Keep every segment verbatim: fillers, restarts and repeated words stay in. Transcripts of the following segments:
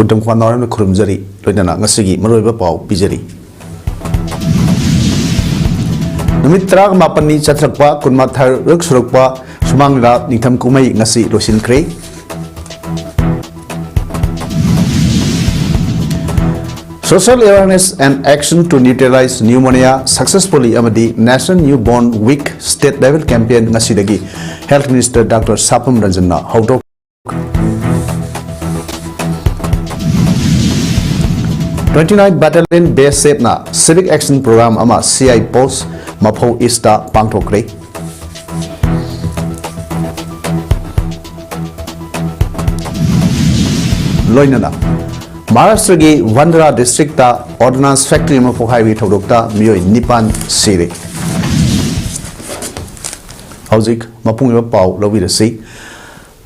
ꯅꯤꯡꯊꯧ ꯈ꯭ꯋꯥꯟ ꯅꯥꯎꯔꯦꯝꯅ ꯈꯨꯔꯨꯝꯖꯔꯤ꯫ ꯂꯣꯏꯅꯅ ꯉꯁꯤꯒꯤ ꯃꯔꯨꯑꯣꯏꯕ ꯄꯥꯎ ꯄꯤꯖꯔꯤ꯫ ꯅꯨꯃꯤꯠ ꯇꯔꯥꯃꯥꯄꯟꯅꯤ ꯆꯠꯊꯔꯛꯄ ꯀꯨꯟꯃꯥꯊꯣꯏꯔꯛ ꯁꯨꯔꯛꯄ ꯁꯨꯃꯥꯡ ꯂꯤꯂꯥ ꯅꯤꯡꯊꯝ ꯀꯨꯝꯍꯩ ꯉꯁꯤ ꯂꯣꯏꯁꯤꯟꯈ꯭ꯔꯦ꯫ Social Awareness and Action to Neutralize Pneumonia Successfully ꯑꯃꯗꯤ National Newborn Week State Level Campaign ꯉꯁꯤꯗꯒꯤ Health Minister Doctor ꯁꯥꯄꯝ ꯔꯟꯖꯟꯅ ꯍꯧꯗꯣꯛ Twenty nine Battalion B S F ꯅ Civic Action Program ꯑꯃ C I Post ꯃꯐꯧ East ꯇ ꯄꯥꯡꯊꯣꯛꯈ꯭ꯔꯦ꯫ ꯂꯣꯏꯅꯅ ꯃꯍꯥꯔꯥꯁꯇ꯭ꯔꯒꯤ ꯕꯟꯗ꯭ꯔꯥ ꯗꯤꯁꯇ꯭ꯔꯤꯛꯇ ordnance factory ꯑꯃ ꯄꯣꯈꯥꯏꯕꯒꯤ ꯊꯧꯗꯣꯛꯇ ꯃꯤꯑꯣꯏ ꯅꯤꯄꯥꯟ ꯁꯤꯔꯦ꯫ ꯍꯧꯖꯤꯛ ꯃꯄꯨꯡ ꯑꯣꯏꯕ ꯄꯥꯎ ꯂꯧꯕꯤꯔꯁꯤ꯫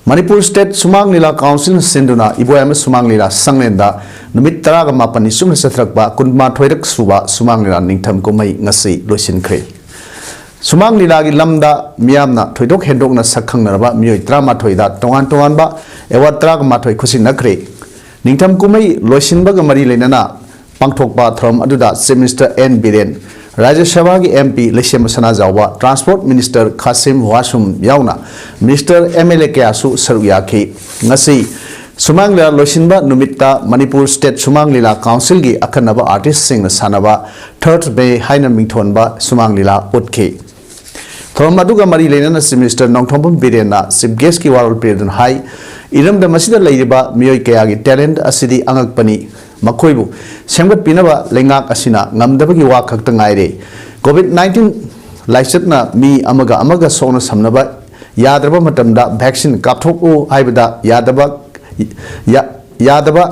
ꯃꯅꯤꯄꯨꯔ ꯁ꯭ꯇꯦꯠ ꯁꯨꯃꯥꯡ ꯂꯤꯂꯥ ꯀꯥꯎꯟꯁꯤꯜꯅ ꯁꯤꯟꯗꯨꯅ ꯏꯕꯣꯌꯥꯏꯃ ꯁꯨꯃꯥꯡ ꯂꯤꯂꯥ ꯁꯪꯂꯦꯟꯗ ꯅꯨꯃꯤꯠ ꯇꯔꯥꯒ ꯃꯥꯄꯟꯅꯤ ꯆꯨꯞꯅ ꯆꯠꯊꯔꯛꯄ ꯀꯨꯟꯃꯥꯊꯣꯏꯔꯛ ꯁꯨꯕ ꯁꯨꯃꯥꯡ ꯂꯤꯂꯥ ꯅꯤꯡꯊꯝ ꯀꯨꯝꯍꯩ ꯉꯁꯤ ꯂꯣꯏꯁꯤꯟꯈ꯭ꯔꯦ꯫ ꯁꯨꯃꯥꯡ ꯂꯤꯂꯥꯒꯤ ꯂꯝꯗ ꯃꯤꯌꯥꯝꯅ ꯊꯣꯏꯗꯣꯛ ꯍꯦꯟꯗꯣꯛꯅ ꯁꯛ ꯈꯪꯅꯔꯕ ꯃꯤꯑꯣꯏ ꯇꯔꯥꯃꯥꯊꯣꯏꯗ ꯇꯣꯉꯥꯟ ꯇꯣꯉꯥꯟꯕ award ꯇꯔꯥꯒ ꯃꯥꯊꯣꯏ ꯈꯨꯠꯁꯤꯟꯅꯈ꯭ꯔꯦ꯫ ꯅꯤꯡꯊꯝ ꯀꯨꯝꯍꯩ ꯂꯣꯏꯁꯤꯟꯕꯒ ꯃꯔꯤ ꯂꯩꯅꯅ ꯄꯥꯡꯊꯣꯛꯄ ꯊꯧꯔꯝ ꯑꯗꯨꯗ Chief Minister N ꯕꯤꯔꯦꯟ, ꯔꯥꯖ꯭ꯌ ꯁꯚꯥꯒꯤ M P ꯂꯩꯁꯦꯝꯕ ꯁꯅꯥꯖꯥꯎꯕ, Transport Minister ꯈꯥꯁꯤꯝ ꯋꯥꯁꯨꯝ ꯌꯥꯎꯅ Minister, M L A ꯀꯌꯥꯁꯨ ꯁꯔꯨꯛ ꯌꯥꯈꯤ꯫ ꯉꯁꯤ ꯁꯨꯃꯥꯡ ꯂꯤꯂꯥ ꯂꯣꯏꯁꯤꯟꯕ ꯅꯨꯃꯤꯠꯇ ꯃꯅꯤꯄꯨꯔ ꯁ꯭ꯇꯦꯠ ꯁꯨꯃꯥꯡ ꯂꯤꯂꯥ ꯀꯥꯎꯟꯁꯤꯜꯒꯤ ꯑꯈꯟꯅꯕ ꯑꯥꯔꯇꯤꯁꯁꯤꯡꯅ ꯁꯥꯟꯅꯕ Third May ꯍꯥꯏꯅ ꯃꯤꯡꯊꯣꯟꯕ ꯁꯨꯃꯥꯡ ꯂꯤꯂꯥ ꯎꯠꯈꯤ꯫ ꯊꯧꯔꯝ ꯑꯗꯨꯒ ꯃꯔꯤ ꯂꯩꯅꯅ Chief Minister ꯅꯣꯡꯊꯣꯝꯕꯝ ꯕꯤꯔꯦꯟꯅ Chief Guestꯀꯤ ꯋꯥꯔꯣꯜ ꯄꯤꯔꯗꯨꯅ ꯍꯥꯏ, ꯏꯔꯝꯗꯝ ꯑꯁꯤꯗ ꯂꯩꯔꯤꯕ ꯃꯤꯑꯣꯏ ꯀꯌꯥꯒꯤ talent ꯑꯁꯤꯗꯤ ꯑꯉꯛꯄꯅꯤ꯫ ꯃꯈꯣꯏꯕꯨ ꯁꯦꯝꯒꯠꯄꯤꯅꯕ ꯂꯩꯉꯥꯛ ꯑꯁꯤꯅ ꯉꯝꯗꯕꯒꯤ ꯋꯥ ꯈꯛꯇ ꯉꯥꯏꯔꯦ꯫ COVID nineteen ꯂꯥꯏꯆꯠꯅ ꯃꯤ ꯑꯃꯒ ꯑꯃꯒ ꯁꯣꯛꯅ ꯁꯝꯅꯕ ꯌꯥꯗ꯭ꯔꯕ ꯃꯇꯝꯗ vaccine ꯀꯥꯞꯊꯣꯛꯎ ꯍꯥꯏꯕꯗ ꯌꯥꯗꯕ, ꯌꯥ-, ꯌꯥꯗꯕ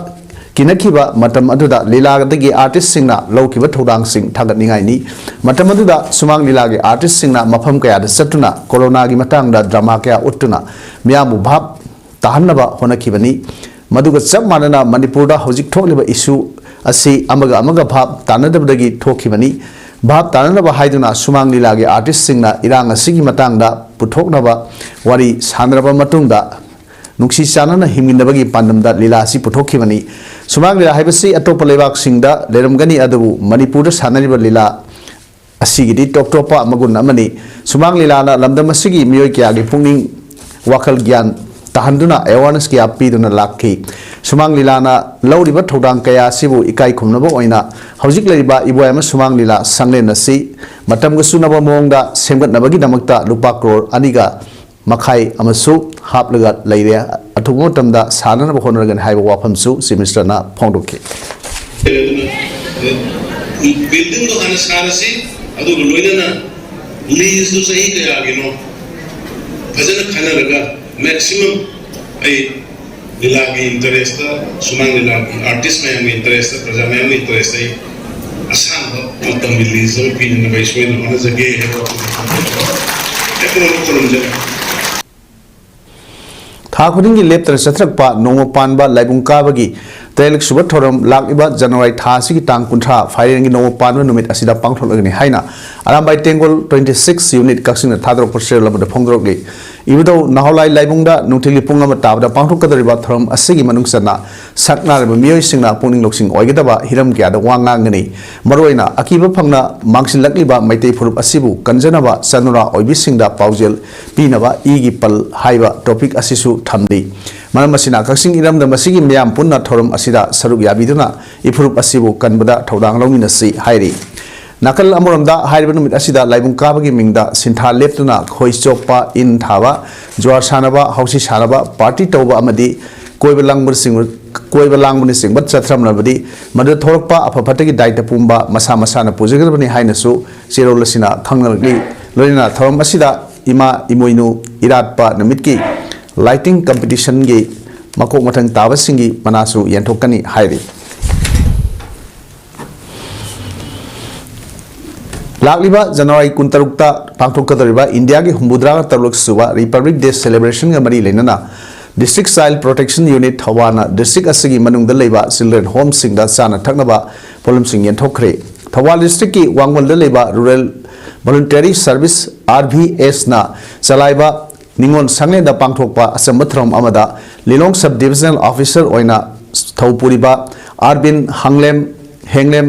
ꯀꯤꯅꯈꯤꯕ ꯃꯇꯝ ꯑꯗꯨꯗ ꯂꯤꯂꯥꯗꯒꯤ ꯑꯥꯔꯇꯤꯁꯁꯤꯡꯅ ꯂꯧꯈꯤꯕ ꯊꯧꯗꯥꯡꯁꯤꯡ ꯊꯥꯒꯠꯅꯤꯡꯉꯥꯏꯅꯤ꯫ ꯃꯇꯝ ꯑꯗꯨꯗ ꯁꯨꯃꯥꯡ ꯂꯤꯂꯥꯒꯤ ꯑꯥꯔꯇꯤꯁꯁꯤꯡꯅ ꯃꯐꯝ ꯀꯌꯥꯗ ꯆꯠꯇꯨꯅ ꯀꯣꯔꯣꯅꯥꯒꯤ ꯃꯇꯥꯡꯗ ꯗ꯭ꯔꯃꯥ ꯀꯌꯥ ꯎꯠꯇꯨꯅ ꯃꯤꯌꯥꯝꯕꯨ ꯚꯥꯞ ꯇꯥꯍꯟꯅꯕ ꯍꯣꯠꯅꯈꯤꯕꯅꯤ꯫ ꯃꯗꯨꯒ ꯆꯞ ꯃꯥꯟꯅꯅ ꯃꯅꯤꯄꯨꯔꯗ ꯍꯧꯖꯤꯛ ꯊꯣꯛꯂꯤꯕ issue ꯑꯁꯤ ꯑꯃꯒ ꯑꯃꯒ ꯚꯥꯞ ꯇꯥꯅꯗꯕꯗꯒꯤ ꯊꯣꯛꯈꯤꯕꯅꯤ꯫ ꯚꯥꯞ ꯇꯥꯅꯅꯕ ꯍꯥꯏꯗꯨꯅ ꯁꯨꯃꯥꯡ ꯂꯤꯂꯥꯒꯤ ꯑꯥꯔꯇꯤꯁꯁꯤꯡꯅ ꯏꯔꯥꯡ ꯑꯁꯤꯒꯤ ꯃꯇꯥꯡꯗ ꯄꯨꯊꯣꯛꯅꯕ ꯋꯥꯔꯤ ꯁꯥꯟꯅꯔꯕ ꯃꯇꯨꯡꯗ ꯅꯨꯡꯁꯤ ꯆꯥꯟꯅꯅ ꯍꯤꯡꯃꯤꯟꯅꯕꯒꯤ ꯄꯥꯟꯗꯝꯗ ꯂꯤꯂꯥ ꯑꯁꯤ ꯄꯨꯊꯣꯛꯈꯤꯕꯅꯤ꯫ ꯁꯨꯃꯥꯡ ꯂꯤꯂꯥ ꯍꯥꯏꯕꯁꯤ ꯑꯇꯣꯞꯄ ꯂꯩꯕꯥꯛꯁꯤꯡꯗ ꯂꯩꯔꯝꯒꯅꯤ, ꯑꯗꯨꯕꯨ ꯃꯅꯤꯄꯨꯔꯗ ꯁꯥꯟꯅꯔꯤꯕ ꯂꯤꯂꯥ ꯑꯁꯤꯒꯤꯗꯤ ꯇꯣꯞ ꯇꯣꯞꯄ ꯃꯒꯨꯟ ꯑꯃꯅꯤ꯫ ꯁꯨꯃꯥꯡ ꯂꯤꯂꯥꯅ ꯂꯝꯗꯝ ꯑꯁꯤꯒꯤ ꯃꯤꯑꯣꯏ ꯀꯌꯥꯒꯤ ꯄꯨꯛꯅꯤꯡ ꯋꯥꯈꯜ ꯒ꯭ꯌꯥꯟ ꯇꯥꯍꯟꯗꯨꯅ awareness ꯀꯌꯥ ꯄꯤꯗꯨꯅ ꯂꯥꯛꯈꯤ꯫ ꯁꯨꯃꯥꯡ ꯂꯤꯂꯥꯅ ꯂꯧꯔꯤꯕ ꯊꯧꯗꯥꯡ ꯀꯌꯥ ꯑꯁꯤꯕꯨ ꯏꯀꯥꯏ ꯈꯨꯝꯅꯕ ꯑꯣꯏꯅ ꯍꯧꯖꯤꯛ ꯂꯩꯔꯤꯕ ꯏꯕꯣꯌꯥꯏꯃ ꯁꯨꯃꯥꯡ ꯂꯤꯂꯥ ꯁꯪꯂꯦꯟ ꯑꯁꯤ ꯃꯇꯝꯒ ꯆꯨꯅꯕ ꯃꯑꯣꯡꯗ ꯁꯦꯝꯒꯠꯅꯕꯒꯤꯗꯃꯛꯇ ꯂꯨꯄꯥ ꯀ꯭ꯔꯣꯔ ꯑꯅꯤꯒ ꯃꯈꯥꯏ ꯑꯃꯁꯨ ꯍꯥꯞꯂꯒ ꯂꯩꯔꯦ꯫ ꯑꯊꯨꯕ ꯃꯇꯝꯗ ꯁꯥꯟꯅꯅꯕ ꯍꯣꯠꯅꯔꯒꯅꯤ ꯍꯥꯏꯕ ꯋꯥꯐꯝꯁꯨ ꯆꯤꯐ ꯃꯤꯅꯤꯁꯇꯔꯅ ꯐꯣꯡꯗꯣꯛꯈꯤ꯫ ꯕꯤꯜꯗꯤꯡꯗꯣ ꯍꯥꯟꯅ ꯁꯥꯔꯁꯤ, ꯑꯗꯨꯒ ꯂꯣꯏꯅꯅ ꯂꯤꯖꯇꯨ ꯆꯍꯤ ꯀꯌꯥꯒꯤꯅꯣ ꯐꯖꯅ ꯈꯟꯅꯔꯒ maximum ꯑꯩ ꯂꯤꯂꯥꯒꯤ ꯏꯟꯇꯔꯦꯁꯇ, ꯁꯨꯃꯥꯡ ꯂꯤꯂꯥꯒꯤ ꯑꯥꯔꯇꯤꯁ ꯃꯌꯥꯝꯒꯤ ꯏꯟꯇꯔꯦꯁꯇ, ꯄ꯭ꯔꯖꯥ ꯃꯌꯥꯝꯒꯤ ꯏꯟꯇꯔꯦꯁꯇ ꯑꯩ ꯑꯁꯥꯡꯕ ꯃꯇꯝꯒꯤ ꯂꯤꯖ ꯑꯃ ꯄꯤꯅꯅꯕ ꯑꯩ ꯁꯣꯏꯗꯅ ꯍꯣꯠꯅꯖꯒꯦ ꯍꯥꯏꯕ ꯋꯥꯐꯝ ꯊꯝꯖꯔꯤ꯫ ꯊꯥ ꯈꯨꯗꯤꯡꯒꯤ ꯂꯦꯞꯇꯅ ꯆꯠꯊꯔꯛꯄ ꯅꯣꯡꯃ ꯄꯥꯟꯕ ꯂꯥꯏꯕꯨꯡ ꯀꯥꯕꯒꯤ ꯇꯔꯦꯠꯂꯛ ꯁꯨꯕ ꯊꯧꯔꯝ ꯂꯥꯛꯂꯤꯕ ꯖꯅꯋꯥꯔꯤ ꯊꯥ ꯑꯁꯤꯒꯤ ꯇꯥꯡ ꯀꯨꯟꯊ꯭ꯔꯥ ꯐꯥꯏꯔꯦꯟꯒꯤ ꯅꯣꯡꯃ ꯄꯥꯟꯕ ꯅꯨꯃꯤꯠ ꯑꯁꯤꯗ ꯄꯥꯡꯊꯣꯛꯂꯒꯅꯤ ꯍꯥꯏꯅ ꯑꯔꯥꯝꯕꯥꯏ ꯇꯦꯡꯒꯣꯜ twenty six unit ꯀꯛꯆꯤꯡꯅ ꯊꯥꯗꯣꯔꯛꯄ ꯆꯦꯔꯣꯜ ꯑꯃꯗ ꯐꯣꯡꯗꯣꯔꯛꯂꯤ꯫ ꯏꯕꯨꯙꯧ ꯅꯍꯥꯎꯂꯥꯏ ꯂꯥꯏꯕꯨꯡꯗ ꯅꯨꯡꯊꯤꯜꯒꯤ ꯄꯨꯡ ꯑꯃ ꯇꯥꯕꯗ ꯄꯥꯡꯊꯣꯛꯀꯗꯧꯔꯤꯕ ꯊꯧꯔꯝ ꯑꯁꯤꯒꯤ ꯃꯅꯨꯡ ꯆꯟꯅ ꯁꯛꯅꯥꯏꯔꯕ ꯃꯤꯑꯣꯏꯁꯤꯡꯅ ꯄꯨꯛꯅꯤꯡ ꯂꯧꯁꯤꯡ ꯑꯣꯏꯒꯗꯕ ꯍꯤꯔꯝ ꯀꯌꯥꯗ ꯋꯥ ꯉꯥꯡꯒꯅꯤ꯫ ꯃꯔꯨꯑꯣꯏꯅ ꯑꯀꯤꯕ ꯐꯪꯅ ꯃꯥꯡꯁꯤꯜꯂꯛꯂꯤꯕ ꯃꯩꯇꯩ ꯐꯨꯔꯨꯞ ꯑꯁꯤꯕꯨ ꯀꯟꯖꯅꯕ ꯆꯅꯨꯔꯥ ꯑꯣꯏꯕꯤꯁꯤꯡꯗ ꯄꯥꯎꯖꯦꯜ ꯄꯤꯅꯕ ꯏꯒꯤ ꯄꯜ ꯍꯥꯏꯕ ꯇꯣꯄꯤꯛ ꯑꯁꯤꯁꯨ ꯊꯝꯂꯤ꯫ ꯃꯔꯝ ꯑꯁꯤꯅ ꯀꯛꯆꯤꯡ ꯏꯔꯝꯗꯝ ꯑꯁꯤꯒꯤ ꯃꯤꯌꯥꯝ ꯄꯨꯟꯅ ꯊꯧꯔꯝ ꯑꯁꯤꯗ ꯁꯔꯨꯛ ꯌꯥꯕꯤꯗꯨꯅ ꯏꯐꯨꯔꯨꯞ ꯑꯁꯤꯕꯨ ꯀꯟꯕꯗ ꯊꯧꯗꯥꯡ ꯂꯧꯃꯤꯟꯅꯁꯤ ꯍꯥꯏꯔꯤ꯫ ꯅꯥꯀꯜ ꯑꯃꯔꯣꯝꯗ ꯍꯥꯏꯔꯤꯕ ꯅꯨꯃꯤꯠ ꯑꯁꯤꯗ ꯂꯥꯏꯕꯨꯡ ꯀꯥꯕꯒꯤ ꯃꯤꯡꯗ ꯁꯤꯟꯊꯥ ꯂꯦꯞꯇꯨꯅ ꯈꯣꯏ ꯆꯣꯞꯄ, ꯏꯟ ꯊꯥꯕ, ꯖꯨꯋꯥꯔ ꯁꯥꯟꯅꯕ, ꯍꯧꯁꯤ ꯁꯥꯟꯅꯕ, ꯄꯥꯔꯇꯤ ꯇꯧꯕ ꯑꯃꯗꯤ ꯀꯣꯏꯕ ꯂꯥꯡꯕꯅꯆꯤꯡꯕ, ꯀꯣꯏꯕ ꯂꯥꯡꯕꯅꯆꯤꯡꯕ ꯆꯠꯊꯔꯝꯂꯕꯗꯤ ꯃꯗꯨꯗ ꯊꯣꯛꯂꯛꯄ ꯑꯐ ꯐꯠꯇꯒꯤ ꯗꯥꯏꯇ ꯄꯨꯝꯕ ꯃꯁꯥ ꯃꯁꯥꯅ ꯄꯨꯖꯒꯗꯕꯅꯤ ꯍꯥꯏꯅꯁꯨ ꯆꯦꯔꯣꯜ ꯑꯁꯤꯅ ꯈꯪꯅꯔꯛꯂꯤ꯫ ꯂꯣꯏꯅꯅ ꯊꯧꯔꯝ ꯑꯁꯤꯗ ꯏꯃꯥ ꯏꯃꯣꯏꯅꯨ ꯏꯔꯥꯠꯄ ꯅꯨꯃꯤꯠꯀꯤ lighting competitionꯒꯤ ꯃꯀꯣꯛ ꯃꯊꯪ ꯇꯥꯕꯁꯤꯡꯒꯤ ꯃꯅꯥꯁꯨ ꯌꯦꯟꯊꯣꯛꯀꯅꯤ ꯍꯥꯏꯔꯤ꯫ ꯂꯥꯛꯂꯤꯕ ꯖꯅꯋꯥꯔꯤ ꯀꯨꯟꯇꯔꯨꯛꯇ ꯄꯥꯡꯊꯣꯛꯀꯗꯧꯔꯤꯕ ꯏꯟꯗꯤꯌꯥꯒꯤ ꯍꯨꯝꯐꯨꯇꯔꯥꯒ ꯇꯔꯨꯛ ꯁꯨꯕ Republic Day celebrationꯒ ꯃꯔꯤ ꯂꯩꯅꯅ District Child Protection Unit ꯊꯧꯕꯥꯜꯅ district ꯑꯁꯤꯒꯤ ꯃꯅꯨꯡꯗ ꯂꯩꯕ children homeꯁꯤꯡꯗ ꯆꯥꯅ ꯊꯛꯅꯕ ꯄꯣꯠꯂꯝꯁꯤꯡ ꯌꯦꯟꯊꯣꯛꯈ꯭ꯔꯦ꯫ ꯊꯧꯕꯥꯜ districtꯀꯤ ꯋꯥꯡꯃꯜꯗ ꯂꯩꯕ Rural Voluntary Service, RVSꯅ ꯆꯂꯥꯏꯕ ꯅꯤꯉꯣꯜ ꯁꯪꯂꯦꯟꯗ ꯄꯥꯡꯊꯣꯛꯄ ꯑꯆꯝꯕ ꯊꯧꯔꯝ ꯑꯃꯗ ꯂꯤꯂꯣꯡ Sub Divisional Officer ꯑꯣꯏꯅ ꯊꯧ ꯄꯨꯔꯤꯕ ꯑꯥꯔꯕꯤꯟ ꯍꯪꯂꯦꯝ ꯍꯦꯡꯂꯦꯝ,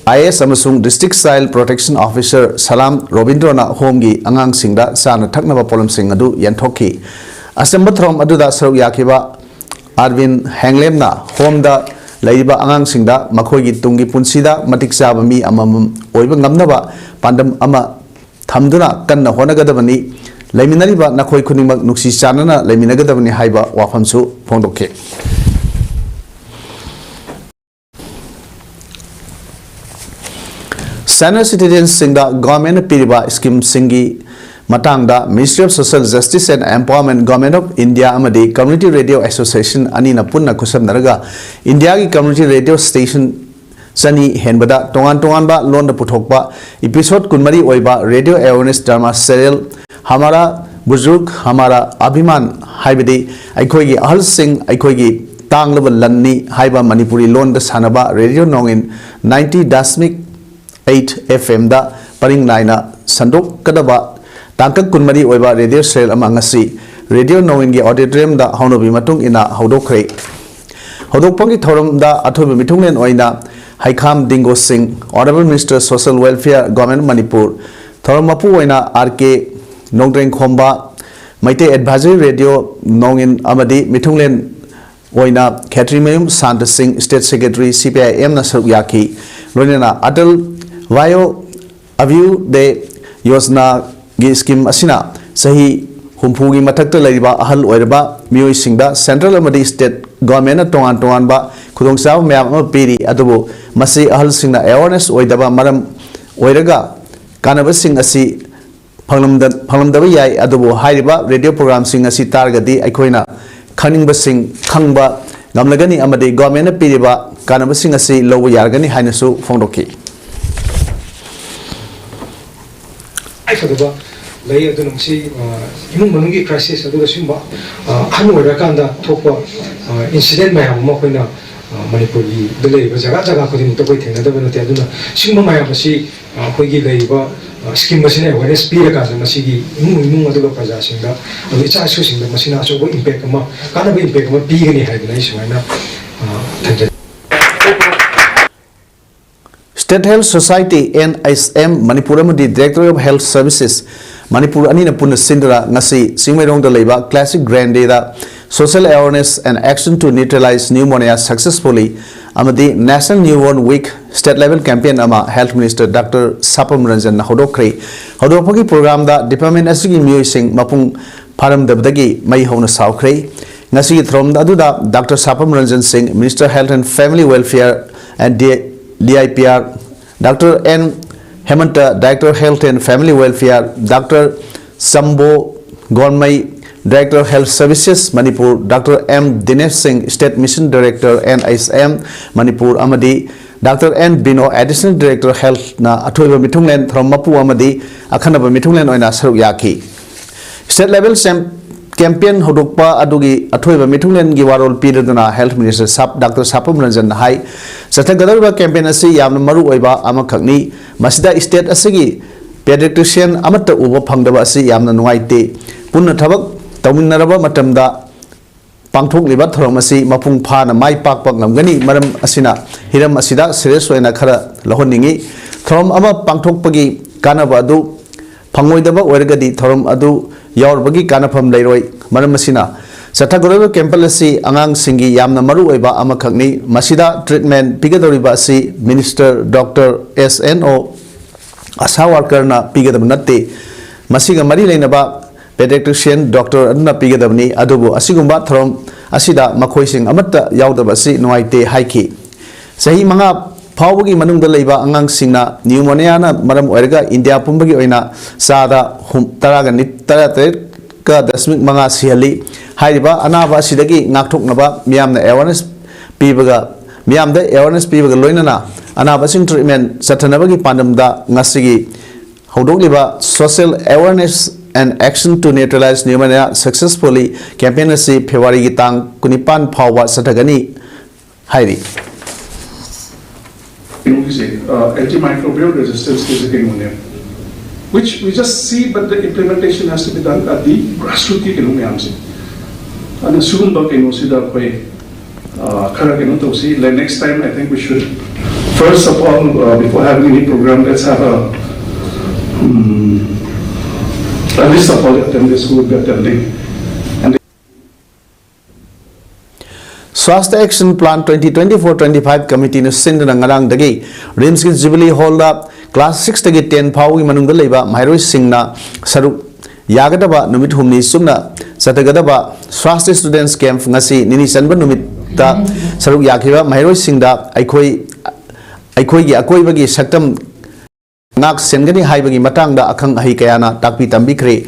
ꯑꯥꯏ ꯑꯦ ꯑꯦꯁ ꯑꯃꯁꯨꯡ District Child Protection Officer ꯁꯂꯥꯝ ꯔꯣꯕꯤꯟꯗ꯭ꯔꯣꯅ ꯍꯣꯝꯒꯤ ꯑꯉꯥꯡꯁꯤꯡꯗ ꯆꯥꯅ ꯊꯛꯅꯕ ꯄꯣꯠꯂꯝꯁꯤꯡ ꯑꯗꯨ ꯌꯦꯟꯊꯣꯛꯈꯤ꯫ ꯑꯆꯝꯕ ꯊꯧꯔꯝ ꯑꯗꯨꯗ ꯁꯔꯨꯛ ꯌꯥꯈꯤꯕ ꯑꯥꯔꯕꯤꯟ ꯍꯦꯡꯂꯦꯝꯅ ꯍꯣꯝꯗ ꯂꯩꯔꯤꯕ ꯑꯉꯥꯡꯁꯤꯡꯗ ꯃꯈꯣꯏꯒꯤ ꯇꯨꯡꯒꯤ ꯄꯨꯟꯁꯤꯗ ꯃꯇꯤꯛ ꯆꯥꯕ ꯃꯤ ꯑꯃꯃꯝ ꯑꯣꯏꯕ ꯉꯝꯅꯕ ꯄꯥꯟꯗꯝ ꯑꯃ ꯊꯝꯗꯨꯅ ꯀꯟꯅ ꯍꯣꯠꯅꯒꯗꯕꯅꯤ꯫ ꯂꯩꯃꯤꯟꯅꯔꯤꯕ ꯅꯈꯣꯏ ꯈꯨꯗꯤꯡꯃꯛ ꯅꯨꯡꯁꯤ ꯆꯥꯟꯅꯅ ꯂꯩꯃꯤꯟꯅꯒꯗꯕꯅꯤ ꯍꯥꯏꯕ ꯋꯥꯐꯝꯁꯨ ꯐꯣꯡꯗꯣꯛꯈꯤ꯫ Senior citizensꯁꯤꯡꯗ governmentꯅ ꯄꯤꯔꯤꯕ schemeꯁꯤꯡꯒꯤ ꯃꯇꯥꯡꯗ Ministry of Social Justice and Empowerment, Government of India ꯑꯃꯗꯤ Community Radio Association ꯑꯅꯤꯅ ꯄꯨꯟꯅ ꯈꯨꯠꯁꯝꯅꯔꯒ ꯏꯟꯗꯤꯌꯥꯒꯤ community radio station ꯆꯅꯤ ꯍꯦꯟꯕꯗ ꯇꯣꯉꯥꯟ ꯇꯣꯉꯥꯟꯕ ꯂꯣꯟꯗ ꯄꯨꯊꯣꯛꯄ episode ꯀꯨꯟꯃꯔꯤ ꯑꯣꯏꯕ radio awareness drama serial ꯍꯃꯥꯔꯥ ꯕꯨꯖꯨꯔꯒ ꯍꯃꯥꯔꯥ ꯑꯚꯤꯃꯥꯟ, ꯍꯥꯏꯕꯗꯤ ꯑꯩꯈꯣꯏꯒꯤ ꯑꯍꯜꯁꯤꯡ ꯑꯩꯈꯣꯏꯒꯤ ꯇꯥꯡꯂꯕ ꯂꯟꯅꯤ ꯍꯥꯏꯕ ꯃꯅꯤꯄꯨꯔꯤ ꯂꯣꯟꯗ ꯁꯥꯟꯅꯕ ꯔꯦꯗꯤꯑꯣ ꯅꯣꯡꯏꯟ ninety dashmik eight F Mꯗ ꯄꯔꯤꯡ ꯅꯥꯏꯅ ꯁꯟꯗꯣꯛꯀꯗꯕ ꯇꯥꯡꯀꯛ ꯀꯨꯟꯃꯔꯤ ꯑꯣꯏꯕ ꯔꯦꯗꯤꯑꯣ ꯁꯦꯔꯦꯜ ꯑꯃ ꯉꯁꯤ ꯔꯦꯗꯤꯑꯣ ꯅꯣꯡꯏꯟꯒꯤ auditoriumꯗ ꯍꯧꯅꯕꯤ ꯃꯇꯨꯡ ꯏꯟꯅ ꯍꯧꯗꯣꯛꯈ꯭ꯔꯦ꯫ ꯍꯧꯗꯣꯛꯄꯒꯤ ꯊꯧꯔꯝꯗ ꯑꯊꯣꯏꯕ ꯃꯤꯊꯨꯡꯂꯦꯟ ꯑꯣꯏꯅ ꯍꯩꯈꯥꯝ ꯗꯤꯡꯒꯣ ꯁꯤꯡ, Honourable Minister Social Welfare, Government of Manipur, ꯊꯧꯔꯝ ꯃꯄꯨ ꯑꯣꯏꯅ ꯑꯥꯔ ꯀꯦ ꯅꯣꯡꯗ꯭ꯔꯦꯡꯈꯣꯝꯕ, ꯃꯩꯇꯩ Advisory Radio ꯅꯣꯡꯏꯟ ꯑꯃꯗꯤ ꯃꯤꯊꯨꯡꯂꯦꯟ ꯑꯣꯏꯅ ꯈꯦꯇ꯭ꯔꯤꯃꯌꯨꯝ ꯁꯥꯟꯇ ꯁꯤꯡ, State Secretary C P I Mꯅ ꯁꯔꯨꯛ ꯌꯥꯈꯤ꯫ ꯂꯣꯏꯅꯅ ꯑꯇꯜ ꯚꯥꯌꯣ ꯑꯚ꯭ꯌꯨꯗꯌ ꯌꯣꯖꯅꯥꯒꯤ scheme ꯑꯁꯤꯅ ꯆꯍꯤ ꯍꯨꯝꯐꯨꯒꯤ ꯃꯊꯛꯇ ꯂꯩꯔꯤꯕ ꯑꯍꯜ ꯑꯣꯏꯔꯕ ꯃꯤꯑꯣꯏꯁꯤꯡꯗ central ꯑꯃꯗꯤ state governmentꯅ ꯇꯣꯉꯥꯟ ꯇꯣꯉꯥꯟꯕ ꯈꯨꯗꯣꯡꯆꯥꯕ ꯃꯌꯥꯝ ꯑꯃ ꯄꯤꯔꯤ, ꯑꯗꯨꯕꯨ ꯃꯁꯤ ꯑꯍꯜꯁꯤꯡꯅ awareness ꯑꯣꯏꯗꯕ ꯃꯔꯝ ꯑꯣꯏꯔꯒ ꯀꯥꯟꯅꯕꯁꯤꯡ ꯑꯁꯤ ꯐꯪꯂꯝꯗ-, ꯐꯪꯂꯝꯗꯕ ꯌꯥꯏ꯫ ꯑꯗꯨꯕꯨ ꯍꯥꯏꯔꯤꯕ radio programꯁꯤꯡ ꯑꯁꯤ ꯇꯥꯔꯒꯗꯤ ꯑꯩꯈꯣꯏꯅ ꯈꯪꯅꯤꯡꯕꯁꯤꯡ ꯈꯪꯕ ꯉꯝꯂꯒꯅꯤ ꯑꯃꯗꯤ governmentꯅ ꯄꯤꯔꯤꯕ ꯀꯥꯟꯅꯕꯁꯤꯡ ꯑꯁꯤ ꯂꯧꯕ ꯌꯥꯔꯒꯅꯤ ꯍꯥꯏꯅꯁꯨ ꯐꯣꯡꯗꯣꯛꯈꯤ꯫ ꯇꯉꯥꯏꯐꯗꯕ ꯂꯩ꯫ ꯑꯗꯨꯅ ꯃꯁꯤ, ꯑ, ꯏꯃꯨꯡ ꯃꯅꯨꯡꯒꯤ crisis, ꯑꯗꯨꯒ ꯁꯤꯒꯨꯝꯕ, ꯑ, ꯑꯍꯟ ꯑꯣꯏꯔꯀꯥꯟꯗ ꯊꯣꯛꯄ, ꯑ, incident ꯃꯌꯥꯝ ꯑꯃ ꯑꯩꯈꯣꯏꯅ, ꯑ, ꯃꯅꯤꯄꯨꯔꯒꯤꯗ ꯂꯩꯔꯤꯕ ꯖꯒꯥ ꯖꯒꯥ ꯈꯨꯗꯤꯡꯃꯛꯇ ꯑꯩꯈꯣꯏ ꯊꯦꯡꯅꯗꯕ ꯅꯠꯇꯦ꯫ ꯑꯗꯨꯅ ꯁꯤꯒꯨꯝꯕ ꯃꯌꯥꯝ ꯑꯁꯤ, ꯑ, ꯑꯩꯈꯣꯏꯒꯤ ꯂꯩꯔꯤꯕ ꯁ꯭ꯀꯤꯝ ꯑꯁꯤꯅ ꯑꯦꯋꯦꯔꯅꯦꯁ ꯄꯤꯔꯀꯥꯟꯗ ꯃꯁꯤꯒꯤ ꯏꯃꯨꯡ ꯏꯃꯨꯡ ꯑꯗꯨꯒ ꯄ꯭ꯔꯖꯥꯁꯤꯡꯗ, ꯑꯗꯨꯒ ꯏꯆꯥ ꯏꯁꯨꯁꯤꯡꯗ ꯃꯁꯤꯅ ꯑꯆꯧꯕ ꯏꯝꯄꯦꯛ ꯑꯃ, ꯀꯥꯟꯅꯕ ꯏꯝꯄꯦꯛ ꯑꯃ ꯄꯤꯒꯅꯤ ꯍꯥꯏꯗꯅ ꯑꯩ ꯁꯨꯃꯥꯏꯅ, ꯑ, ꯊꯝꯖꯒꯦ꯫ State Health Society, N H M, Manipur ꯑꯃꯗꯤ Directorate of Health Services, Manipur ꯑꯅꯤꯅ ꯄꯨꯟꯅ ꯁꯤꯟꯗꯨꯅ ꯉꯁꯤ ꯆꯤꯡꯃꯩꯔꯣꯡꯗ ꯂꯩꯕ Classic Grandeꯗ Social Awareness and Action to Neutralize Pneumonia Successfully ꯑꯃꯗꯤ National Newborn Week State Level Campaign ꯑꯃ Health Minister Doctor ꯁꯥꯄꯝ ꯔꯟꯖꯟꯅ ꯍꯧꯗꯣꯛꯈ꯭ꯔꯦ꯫ ꯍꯧꯗꯣꯛꯄꯒꯤ ꯄ꯭ꯔꯣꯒ꯭ꯔꯥꯝꯗ ꯗꯤꯄꯥꯔꯠꯃꯦꯟ ꯑꯁꯤꯒꯤ ꯃꯤꯑꯣꯏꯁꯤꯡ ꯃꯄꯨꯡ ꯐꯥꯔꯝꯗꯕꯗꯒꯤ ꯃꯩ ꯍꯧꯅ ꯁꯥꯎꯈ꯭ꯔꯦ꯫ ꯉꯁꯤꯒꯤ ꯊꯧꯔꯝ ꯑꯗꯨꯗ Doctor ꯁꯥꯄꯝ ꯔꯟꯖꯟ ꯁꯤꯡ, Minister Health and Family Welfare and D I P R, Doctor N ꯍꯦꯃꯟꯇ, Director Health and Family Welfare, Doctor ꯆꯝꯕꯣ ꯒꯣꯟꯃꯩ, Director Health Services Manipur, Doctor M ꯗꯤꯅꯦꯁ ꯁꯤꯡ, State Mission Director, N H M Manipur, ꯑꯃꯗꯤ Doctor N ꯕꯤꯅꯣ, Additional Director Healthꯅ ꯑꯊꯣꯏꯕ ꯃꯤꯊꯨꯡꯂꯦꯟ ꯊꯧꯔꯝ ꯃꯄꯨ ꯑꯃꯗꯤ ꯑꯈꯟꯅꯕ ꯃꯤꯊꯨꯡꯂꯦꯟ ꯑꯣꯏꯅ ꯁꯔꯨꯛ ꯌꯥꯈꯤ꯫ State Level ꯁꯦꯝ-, Campaign ꯍꯧꯗꯣꯛꯄ ꯑꯗꯨꯒꯤ ꯑꯊꯣꯏꯕ ꯃꯤꯊꯨꯡꯂꯦꯟꯒꯤ ꯋꯥꯔꯣꯜ ꯄꯤꯔꯗꯨꯅ Health Minister ꯁꯥꯞ-, Doctor ꯁꯥꯄꯝ ꯔꯟꯖꯟꯅ ꯍꯥꯏ, ꯆꯠꯊꯒꯗꯧꯔꯤꯕ campaign ꯑꯁꯤ ꯌꯥꯝꯅ ꯃꯔꯨ ꯑꯣꯏꯕ ꯑꯃꯈꯛꯅꯤ꯫ ꯃꯁꯤꯗ state ꯑꯁꯤꯒꯤ pediatrician ꯑꯃꯠꯇ ꯎꯕ ꯐꯪꯗꯕ ꯑꯁꯤ ꯌꯥꯝꯅ ꯅꯨꯡꯉꯥꯏꯇꯦ꯫ ꯄꯨꯟꯅ ꯊꯕꯛ ꯇꯧꯃꯤꯟꯅꯔꯕ ꯃꯇꯝꯗ ꯄꯥꯡꯊꯣꯛꯂꯤꯕ ꯊꯧꯔꯝ ꯑꯁꯤ ꯃꯄꯨꯡ ꯐꯥꯅ ꯃꯥꯏ ꯄꯥꯛꯄ ꯉꯝꯒꯅꯤ꯫ ꯃꯔꯝ ꯑꯁꯤꯅ ꯍꯤꯔꯝ ꯑꯁꯤꯗ serious ꯑꯣꯏꯅ ꯈꯔ ꯂꯧꯍꯟꯅꯤꯡꯏ꯫ ꯊꯧꯔꯝ ꯑꯃ ꯄꯥꯡꯊꯣꯛꯄꯒꯤ ꯀꯥꯟꯅꯕ ꯑꯗꯨ ꯐꯪꯂꯣꯏꯗꯕ ꯑꯣꯏꯔꯒꯗꯤ ꯊꯧꯔꯝ ꯑꯗꯨ ꯌꯥꯎꯔꯨꯕꯒꯤ ꯀꯥꯟꯅꯐꯝ ꯂꯩꯔꯣꯏ꯫ ꯃꯔꯝ ꯑꯁꯤꯅ ꯆꯠꯊꯒꯗꯧꯔꯤꯕ campaign ꯑꯁꯤ ꯑꯉꯥꯡꯁꯤꯡꯒꯤ ꯌꯥꯝꯅ ꯃꯔꯨ ꯑꯣꯏꯕ ꯑꯃꯈꯛꯅꯤ꯫ ꯃꯁꯤꯗ treatment ꯄꯤꯒꯗꯧꯔꯤꯕ ꯑꯁꯤ Minister Doctor S N O, ASHA workerꯅ ꯄꯤꯒꯗꯕ ꯅꯠꯇꯦ꯫ ꯃꯁꯤꯒ ꯃꯔꯤ ꯂꯩꯅꯕ pediatrician doctor ꯑꯗꯨꯅ ꯄꯤꯒꯗꯕꯅꯤ꯫ ꯑꯗꯨꯕꯨ ꯑꯁꯤꯒꯨꯝꯕ ꯊꯧꯔꯝ ꯑꯁꯤꯗ ꯃꯈꯣꯏꯁꯤꯡ ꯑꯃꯠꯇ ꯌꯥꯎꯗꯕ ꯑꯁꯤ ꯅꯨꯡꯉꯥꯏꯇꯦ ꯍꯥꯏꯈꯤ꯫ ꯆꯍꯤ ꯃꯉꯥ ꯐꯥꯎꯕꯒꯤ ꯃꯅꯨꯡꯗ ꯂꯩꯕ ꯑꯉꯥꯡꯁꯤꯡꯅ pneumoniaꯅ ꯃꯔꯝ ꯑꯣꯏꯔꯒ ꯏꯟꯗꯤꯌꯥ ꯄꯨꯝꯕꯒꯤ ꯑꯣꯏꯅ ꯆꯥꯗ ꯍꯨꯝ-, ꯇꯔꯥꯒ ꯅꯤ-, ꯇꯔꯥꯇꯔꯦꯠꯀ ꯗꯁꯃꯤꯛ ꯃꯉꯥ ꯁꯤꯍꯜꯂꯤ꯫ ꯍꯥꯏꯔꯤꯕ ꯑꯅꯥꯕ ꯑꯁꯤꯗꯒꯤ ꯉꯥꯛꯊꯣꯛꯅꯕ ꯃꯤꯌꯥꯝꯅ awareness ꯄꯤꯕꯒ, ꯃꯤꯌꯥꯝꯗ awareness ꯄꯤꯕꯒ ꯂꯣꯏꯅꯅ ꯑꯅꯥꯕꯁꯤꯡ treatment ꯆꯠꯊꯅꯕꯒꯤ ꯄꯥꯟꯗꯝꯗ ꯉꯁꯤꯒꯤ ꯍꯧꯗꯣꯛꯂꯤꯕ Social Awareness and Action to Neutralize Pneumonia Successfully campaign ꯑꯁꯤ ꯐꯦꯕ꯭ꯔꯨꯋꯥꯔꯤꯒꯤ ꯇꯥꯡ ꯀꯨꯟꯅꯤꯄꯥꯟ ꯐꯥꯎꯕ ꯆꯠꯊꯒꯅꯤ ꯍꯥꯏꯔꯤ꯫ ꯀꯩꯅꯣꯒꯤꯁꯦ, ꯑ, antimicrobial resistance ꯀꯤꯁꯦ ꯀꯩꯅꯣꯅꯦ꯫ which we just see, but the implementation has to be done at the grassroots ꯀꯤ ꯀꯩꯅꯣ ꯃꯌꯥꯝꯁꯦ꯫ ꯑꯗꯨꯅ ꯁꯤꯒꯨꯝꯕ ꯀꯩꯅꯣꯁꯤꯗ ꯑꯩꯈꯣꯏ, ꯑ, ꯈꯔ ꯀꯩꯅꯣ ꯇꯧꯁꯤ. Like, next time, I think we should, first of all, uh, before having any program, let's have a, um, a list of all the attendees who will be attending. And Swasthya Action Plan twenty twenty-four twenty-five committeeꯅ ꯁꯤꯟꯗꯨꯅ ꯉꯔꯥꯡꯗꯒꯤ RIMSꯀꯤ Jubilee Hallꯗ class sixꯇꯒꯤ ten ꯐꯥꯎꯒꯤ ꯃꯅꯨꯡꯗ ꯂꯩꯕ ꯃꯍꯩꯔꯣꯏꯁꯤꯡꯅ ꯁꯔꯨꯛ ꯌꯥꯒꯗꯕ ꯅꯨꯃꯤꯠ ꯍꯨꯝꯅꯤ ꯆꯨꯞꯅ ꯆꯠꯊꯒꯗꯕ Swasthya Students Camp ꯉꯁꯤ ꯅꯤꯅꯤ ꯆꯟꯕ ꯅꯨꯃꯤꯠꯇ ꯁꯔꯨꯛ ꯌꯥꯈꯤꯕ ꯃꯍꯩꯔꯣꯏꯁꯤꯡꯗ ꯑꯩꯈꯣꯏ, ꯑꯩꯈꯣꯏꯒꯤ ꯑꯀꯣꯏꯕꯒꯤ ꯁꯛꯇꯝ ꯉꯥꯛ ꯁꯦꯟꯒꯅꯤ ꯍꯥꯏꯕꯒꯤ ꯃꯇꯥꯡꯗ ꯑꯈꯪ ꯑꯍꯩ ꯀꯌꯥꯅ ꯇꯥꯛꯄꯤ ꯇꯝꯕꯤꯈ꯭ꯔꯦ꯫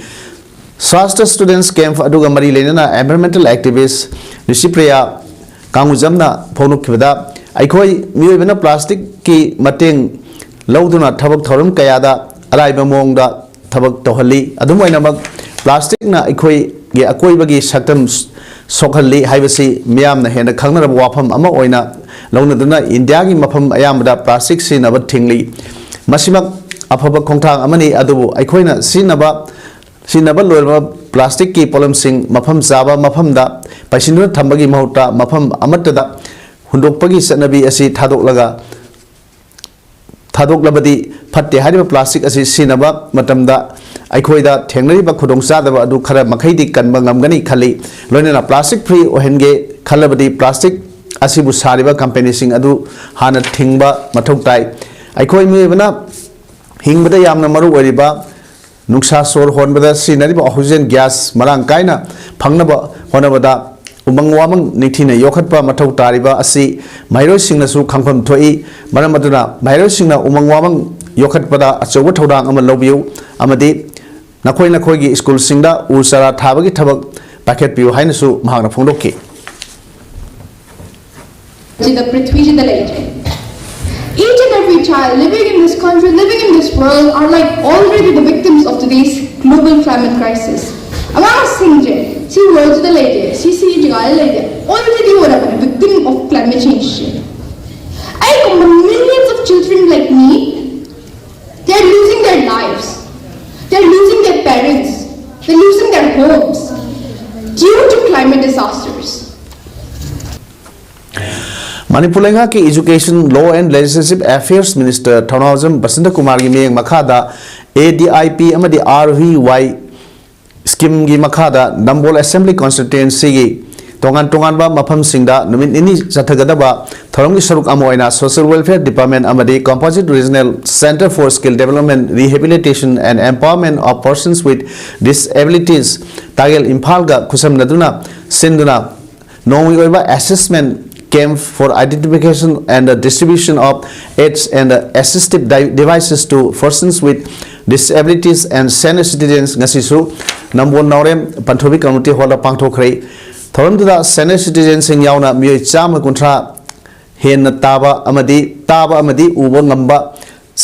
Swasthya Students Camp ꯑꯗꯨꯒ ꯃꯔꯤ ꯂꯩꯅꯅ environmental activist ꯅꯤꯁꯤꯄ꯭ꯔꯤꯌꯥ ꯀꯥꯡꯉꯨꯖꯝꯅ ꯐꯣꯡꯗꯣꯛꯈꯤꯕꯗ, ꯑꯩꯈꯣꯏ ꯃꯤꯑꯣꯏꯕꯅ plasticꯀꯤ ꯃꯇꯦꯡ ꯂꯧꯗꯨꯅ ꯊꯕꯛ ꯊꯧꯔꯝ ꯀꯌꯥꯗ ꯑꯔꯥꯏꯕ ꯃꯑꯣꯡꯗ ꯊꯕꯛ ꯇꯧꯍꯜꯂꯤ꯫ ꯑꯗꯨꯝ ꯑꯣꯏꯅꯃꯛ, plasticꯅ ꯑꯩꯈꯣꯏꯒꯤ ꯑꯀꯣꯏꯕꯒꯤ ꯁꯛꯇꯝ ꯁꯣꯛꯍꯜꯂꯤ ꯍꯥꯏꯕꯁꯤ ꯃꯤꯌꯥꯝꯅ ꯍꯦꯟꯅ ꯈꯪꯅꯔꯕ ꯋꯥꯐꯝ ꯑꯃ ꯑꯣꯏꯅ ꯂꯧꯅꯗꯨꯅ ꯏꯟꯗꯤꯌꯥꯒꯤ ꯃꯐꯝ ꯑꯌꯥꯝꯕꯗ plastic ꯁꯤꯖꯤꯟꯅꯕ ꯊꯤꯡꯂꯤ꯫ ꯃꯁꯤꯃꯛ ꯑꯐꯕ ꯈꯣꯡꯊꯥꯡ ꯑꯃꯅꯤ, ꯑꯗꯨꯕꯨ ꯑꯩꯈꯣꯏꯅ ꯁꯤꯖꯤꯟꯅꯕ, ꯁꯤꯖꯤꯟꯅꯕ ꯂꯣꯏꯔꯕ plasticꯀꯤ ꯄꯣꯠꯂꯝꯁꯤꯡ ꯃꯐꯝ ꯆꯥꯕ ꯃꯐꯝꯗ ꯄꯩꯁꯤꯟꯗꯨꯅ ꯊꯝꯕꯒꯤ ꯃꯍꯨꯠꯇ ꯃꯐꯝ ꯑꯃꯠꯇꯗ ꯍꯨꯟꯗꯣꯛꯄꯒꯤ ꯆꯠꯅꯕꯤ ꯑꯁꯤ ꯊꯥꯗꯣꯛꯂꯒ, ꯊꯥꯗꯣꯛꯂꯕꯗꯤ ꯐꯠꯇꯦ꯫ ꯍꯥꯏꯔꯤꯕ plastic ꯑꯁꯤ ꯁꯤꯖꯤꯟꯅꯕ ꯃꯇꯝꯗ ꯑꯩꯈꯣꯏꯗ ꯊꯦꯡꯅꯔꯤꯕ ꯈꯨꯗꯣꯡꯆꯥꯗꯕ ꯑꯗꯨ ꯈꯔ ꯃꯈꯩꯗꯤ ꯀꯟꯕ ꯉꯝꯒꯅꯤ ꯈꯜꯂꯤ꯫ ꯂꯣꯏꯅꯅ plastic free ꯑꯣꯏꯍꯟꯒꯦ ꯈꯜꯂꯕꯗꯤ plastic ꯑꯁꯤꯕꯨ ꯁꯥꯔꯤꯕ companyꯁꯤꯡ ꯑꯗꯨ ꯍꯥꯟꯅ ꯊꯤꯡꯕ ꯃꯊꯧ ꯇꯥꯏ꯫ ꯑꯩꯈꯣꯏ ꯃꯤꯑꯣꯏꯕꯅ ꯍꯤꯡꯕꯗ ꯌꯥꯝꯅ ꯃꯔꯨ ꯑꯣꯏꯔꯤꯕ ꯅꯨꯡꯁꯥ ꯁꯣꯔ ꯍꯣꯟꯕꯗ ꯁꯤꯖꯤꯟꯅꯔꯤꯕ oxygen gas ꯃꯔꯥꯡ ꯀꯥꯏꯅ ꯐꯪꯅꯕ ꯍꯣꯠꯅꯕꯗ ꯎꯃꯪ ꯋꯥꯃꯪ ꯅꯤꯡꯊꯤꯅ ꯌꯣꯛꯈꯠꯄ ꯃꯊꯧ ꯇꯥꯔꯤꯕ ꯑꯁꯤ ꯃꯍꯩꯔꯣꯏꯁꯤꯡꯅꯁꯨ ꯈꯪꯐꯝ ꯊꯣꯛꯏ꯫ ꯃꯔꯝ ꯑꯗꯨꯅ ꯃꯍꯩꯔꯣꯏꯁꯤꯡꯅ ꯎꯃꯪ ꯋꯥꯃꯪ ꯌꯣꯛꯈꯠꯄꯗ ꯑꯆꯧꯕ ꯊꯧꯗꯥꯡ ꯑꯃ ꯂꯧꯕꯤꯌꯨ ꯑꯃꯗꯤ ꯅꯈꯣꯏ ꯅꯈꯣꯏꯒꯤ ꯁ꯭ꯀꯨꯜꯁꯤꯡꯗ ꯎ ꯆꯥꯔꯥ ꯊꯥꯕꯒꯤ ꯊꯕꯛ ꯄꯥꯏꯈꯠꯄꯤꯌꯨ ꯍꯥꯏꯅꯁꯨ ꯃꯍꯥꯛꯅ ꯐꯣꯡꯗꯣꯛꯈꯤ꯫ ꯁꯤꯗ ꯄ꯭ꯔꯤꯊꯤꯕꯤꯁꯤꯗ ꯂꯩꯔꯦ꯫ Each and every child living in this country, living in this world are like already the victims of today's global climate crisis. ꯑꯉꯥꯡꯁꯤꯡꯁꯦ ꯁꯤ worldꯁꯤꯗ ꯂꯩꯔꯦ, ꯁꯤ ꯁꯤ ꯖꯒꯥꯗ ꯂꯩꯔꯦ, already ꯑꯣꯏꯔꯕꯅꯦ victim of climate changeꯁꯦ꯫ ꯑꯩꯒꯨꯝꯕ millions of children like me, they are losing their lives. homes due to climate disasters. Manipur ꯂꯩꯉꯥꯛꯀꯤ Education, Law and Legislative Affairs Minister ꯊꯧꯅꯥꯎꯖꯝ ꯕꯁꯟꯇ ꯀꯨꯃꯥꯔꯒꯤ ꯃꯤꯠꯌꯦꯡ ꯃꯈꯥꯗ A D I P ꯑꯃꯗꯤ R V Y schemeꯒꯤ ꯃꯈꯥꯗ ꯅꯝꯕꯣꯜ Assembly Constituencyꯒꯤ ꯇꯣꯉꯥꯟ ꯇꯣꯉꯥꯟꯕ ꯃꯐꯝꯁꯤꯡꯗ ꯅꯨꯃꯤꯠ ꯅꯤꯅꯤ ꯆꯠꯊꯒꯗꯕ ꯊꯧꯔꯝꯒꯤ ꯁꯔꯨꯛ ꯑꯃ ꯑꯣꯏꯅ Social Welfare Department ꯑꯃꯗꯤ Composite Regional Centre for Skill Development, Rehabilitation and Empowerment of Persons with Disabilities, ꯇꯥꯒꯦꯜ ꯏꯝꯐꯥꯜꯒ ꯈꯨꯠꯁꯝꯅꯗꯨꯅ ꯁꯤꯟꯗꯨꯅ ꯅꯣꯡꯃꯒꯤ ꯑꯣꯏꯕ assessment camp for identification and the distribution of aids and assistive di- devices to persons with disabilities and senior citizens ꯉꯁꯤꯁꯨ ꯅꯝꯕꯣꯜ ꯅꯥꯎꯔꯦꯝ ꯄꯟꯊꯣꯏꯕꯤ community hallꯗ ꯄꯥꯡꯊꯣꯛꯈ꯭ꯔꯦ꯫ ꯊꯧꯔꯝꯗꯨꯗ senior citizenꯁꯤꯡ ꯌꯥꯎꯅ ꯃꯤꯑꯣꯏ ꯆꯥꯝꯃ ꯀꯨꯟꯊ꯭ꯔꯥ ꯍꯦꯟꯅ ꯇꯥꯕ ꯑꯃꯗꯤ ꯇꯥꯕ ꯑꯃꯗꯤ ꯎꯕ ꯉꯝꯕ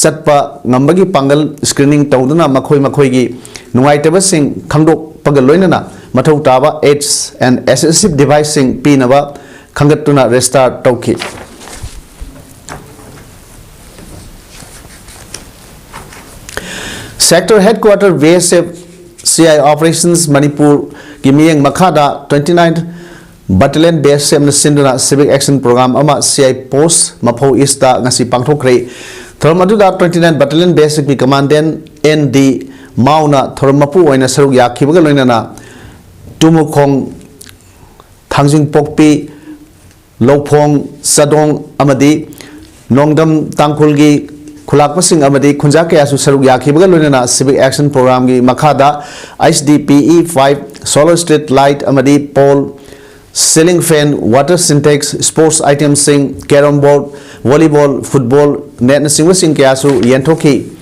ꯆꯠꯄ ꯉꯝꯕꯒꯤ ꯄꯥꯡꯒꯜ screening ꯇꯧꯗꯨꯅ ꯃꯈꯣꯏ ꯃꯈꯣꯏꯒꯤ ꯅꯨꯡꯉꯥꯏꯇꯕꯁꯤꯡ ꯈꯪꯗꯣꯛꯄꯒ ꯂꯣꯏꯅꯅ ꯃꯊꯧ ꯇꯥꯕ aids and assistive deviceꯁꯤꯡ ꯄꯤꯅꯕ ꯈꯪꯒꯠꯇꯨꯅ register ꯇꯧꯈꯤ꯫ Sector Headquarter B S F C I Operations ꯃꯅꯤꯄꯨꯔꯒꯤ ꯃꯤꯠꯌꯦꯡ ꯃꯈꯥꯗ twenty nine Battalion B S Fꯅ ꯁꯤꯟꯗꯨꯅ Civic Action Program ꯑꯃ C I Post ꯃꯐꯧ Eastꯇ ꯉꯁꯤ ꯄꯥꯡꯊꯣꯛꯈ꯭ꯔꯦ꯫ ꯊꯧꯔꯝ ꯑꯗꯨꯗ twenty nine Battalion B S Fꯀꯤ Commandant N D ꯃꯥꯎꯅ ꯊꯧꯔꯝ ꯃꯄꯨ ꯑꯣꯏꯅ ꯁꯔꯨꯛ ꯌꯥꯈꯤꯕꯒ ꯂꯣꯏꯅꯅ ꯇꯨꯃꯨꯈꯣꯡ, ꯊꯥꯡꯖꯤꯡꯄꯣꯛꯄꯤ, ꯂꯧꯐꯣꯡ, ꯆꯥꯗꯣꯡ ꯑꯃꯗꯤ ꯅꯣꯡꯗꯝ ꯇꯥꯡꯈꯨꯜꯒꯤ ꯈꯨꯂꯥꯛꯄꯁꯤꯡ ꯑꯃꯗꯤ ꯈꯨꯟꯖꯥ ꯀꯌꯥꯁꯨ ꯁꯔꯨꯛ ꯌꯥꯈꯤꯕꯒ ꯂꯣꯏꯅꯅ Civic Action Programꯒꯤ ꯃꯈꯥꯗ H D P E five, solar street light ꯑꯃꯗꯤ pole, ceiling fan, water sintex, sports itemꯁꯤꯡ, carrom board, volleyball, football netꯅꯆꯤꯡꯕꯁꯤꯡ ꯀꯌꯥꯁꯨ ꯌꯦꯟꯊꯣꯛꯈꯤ꯫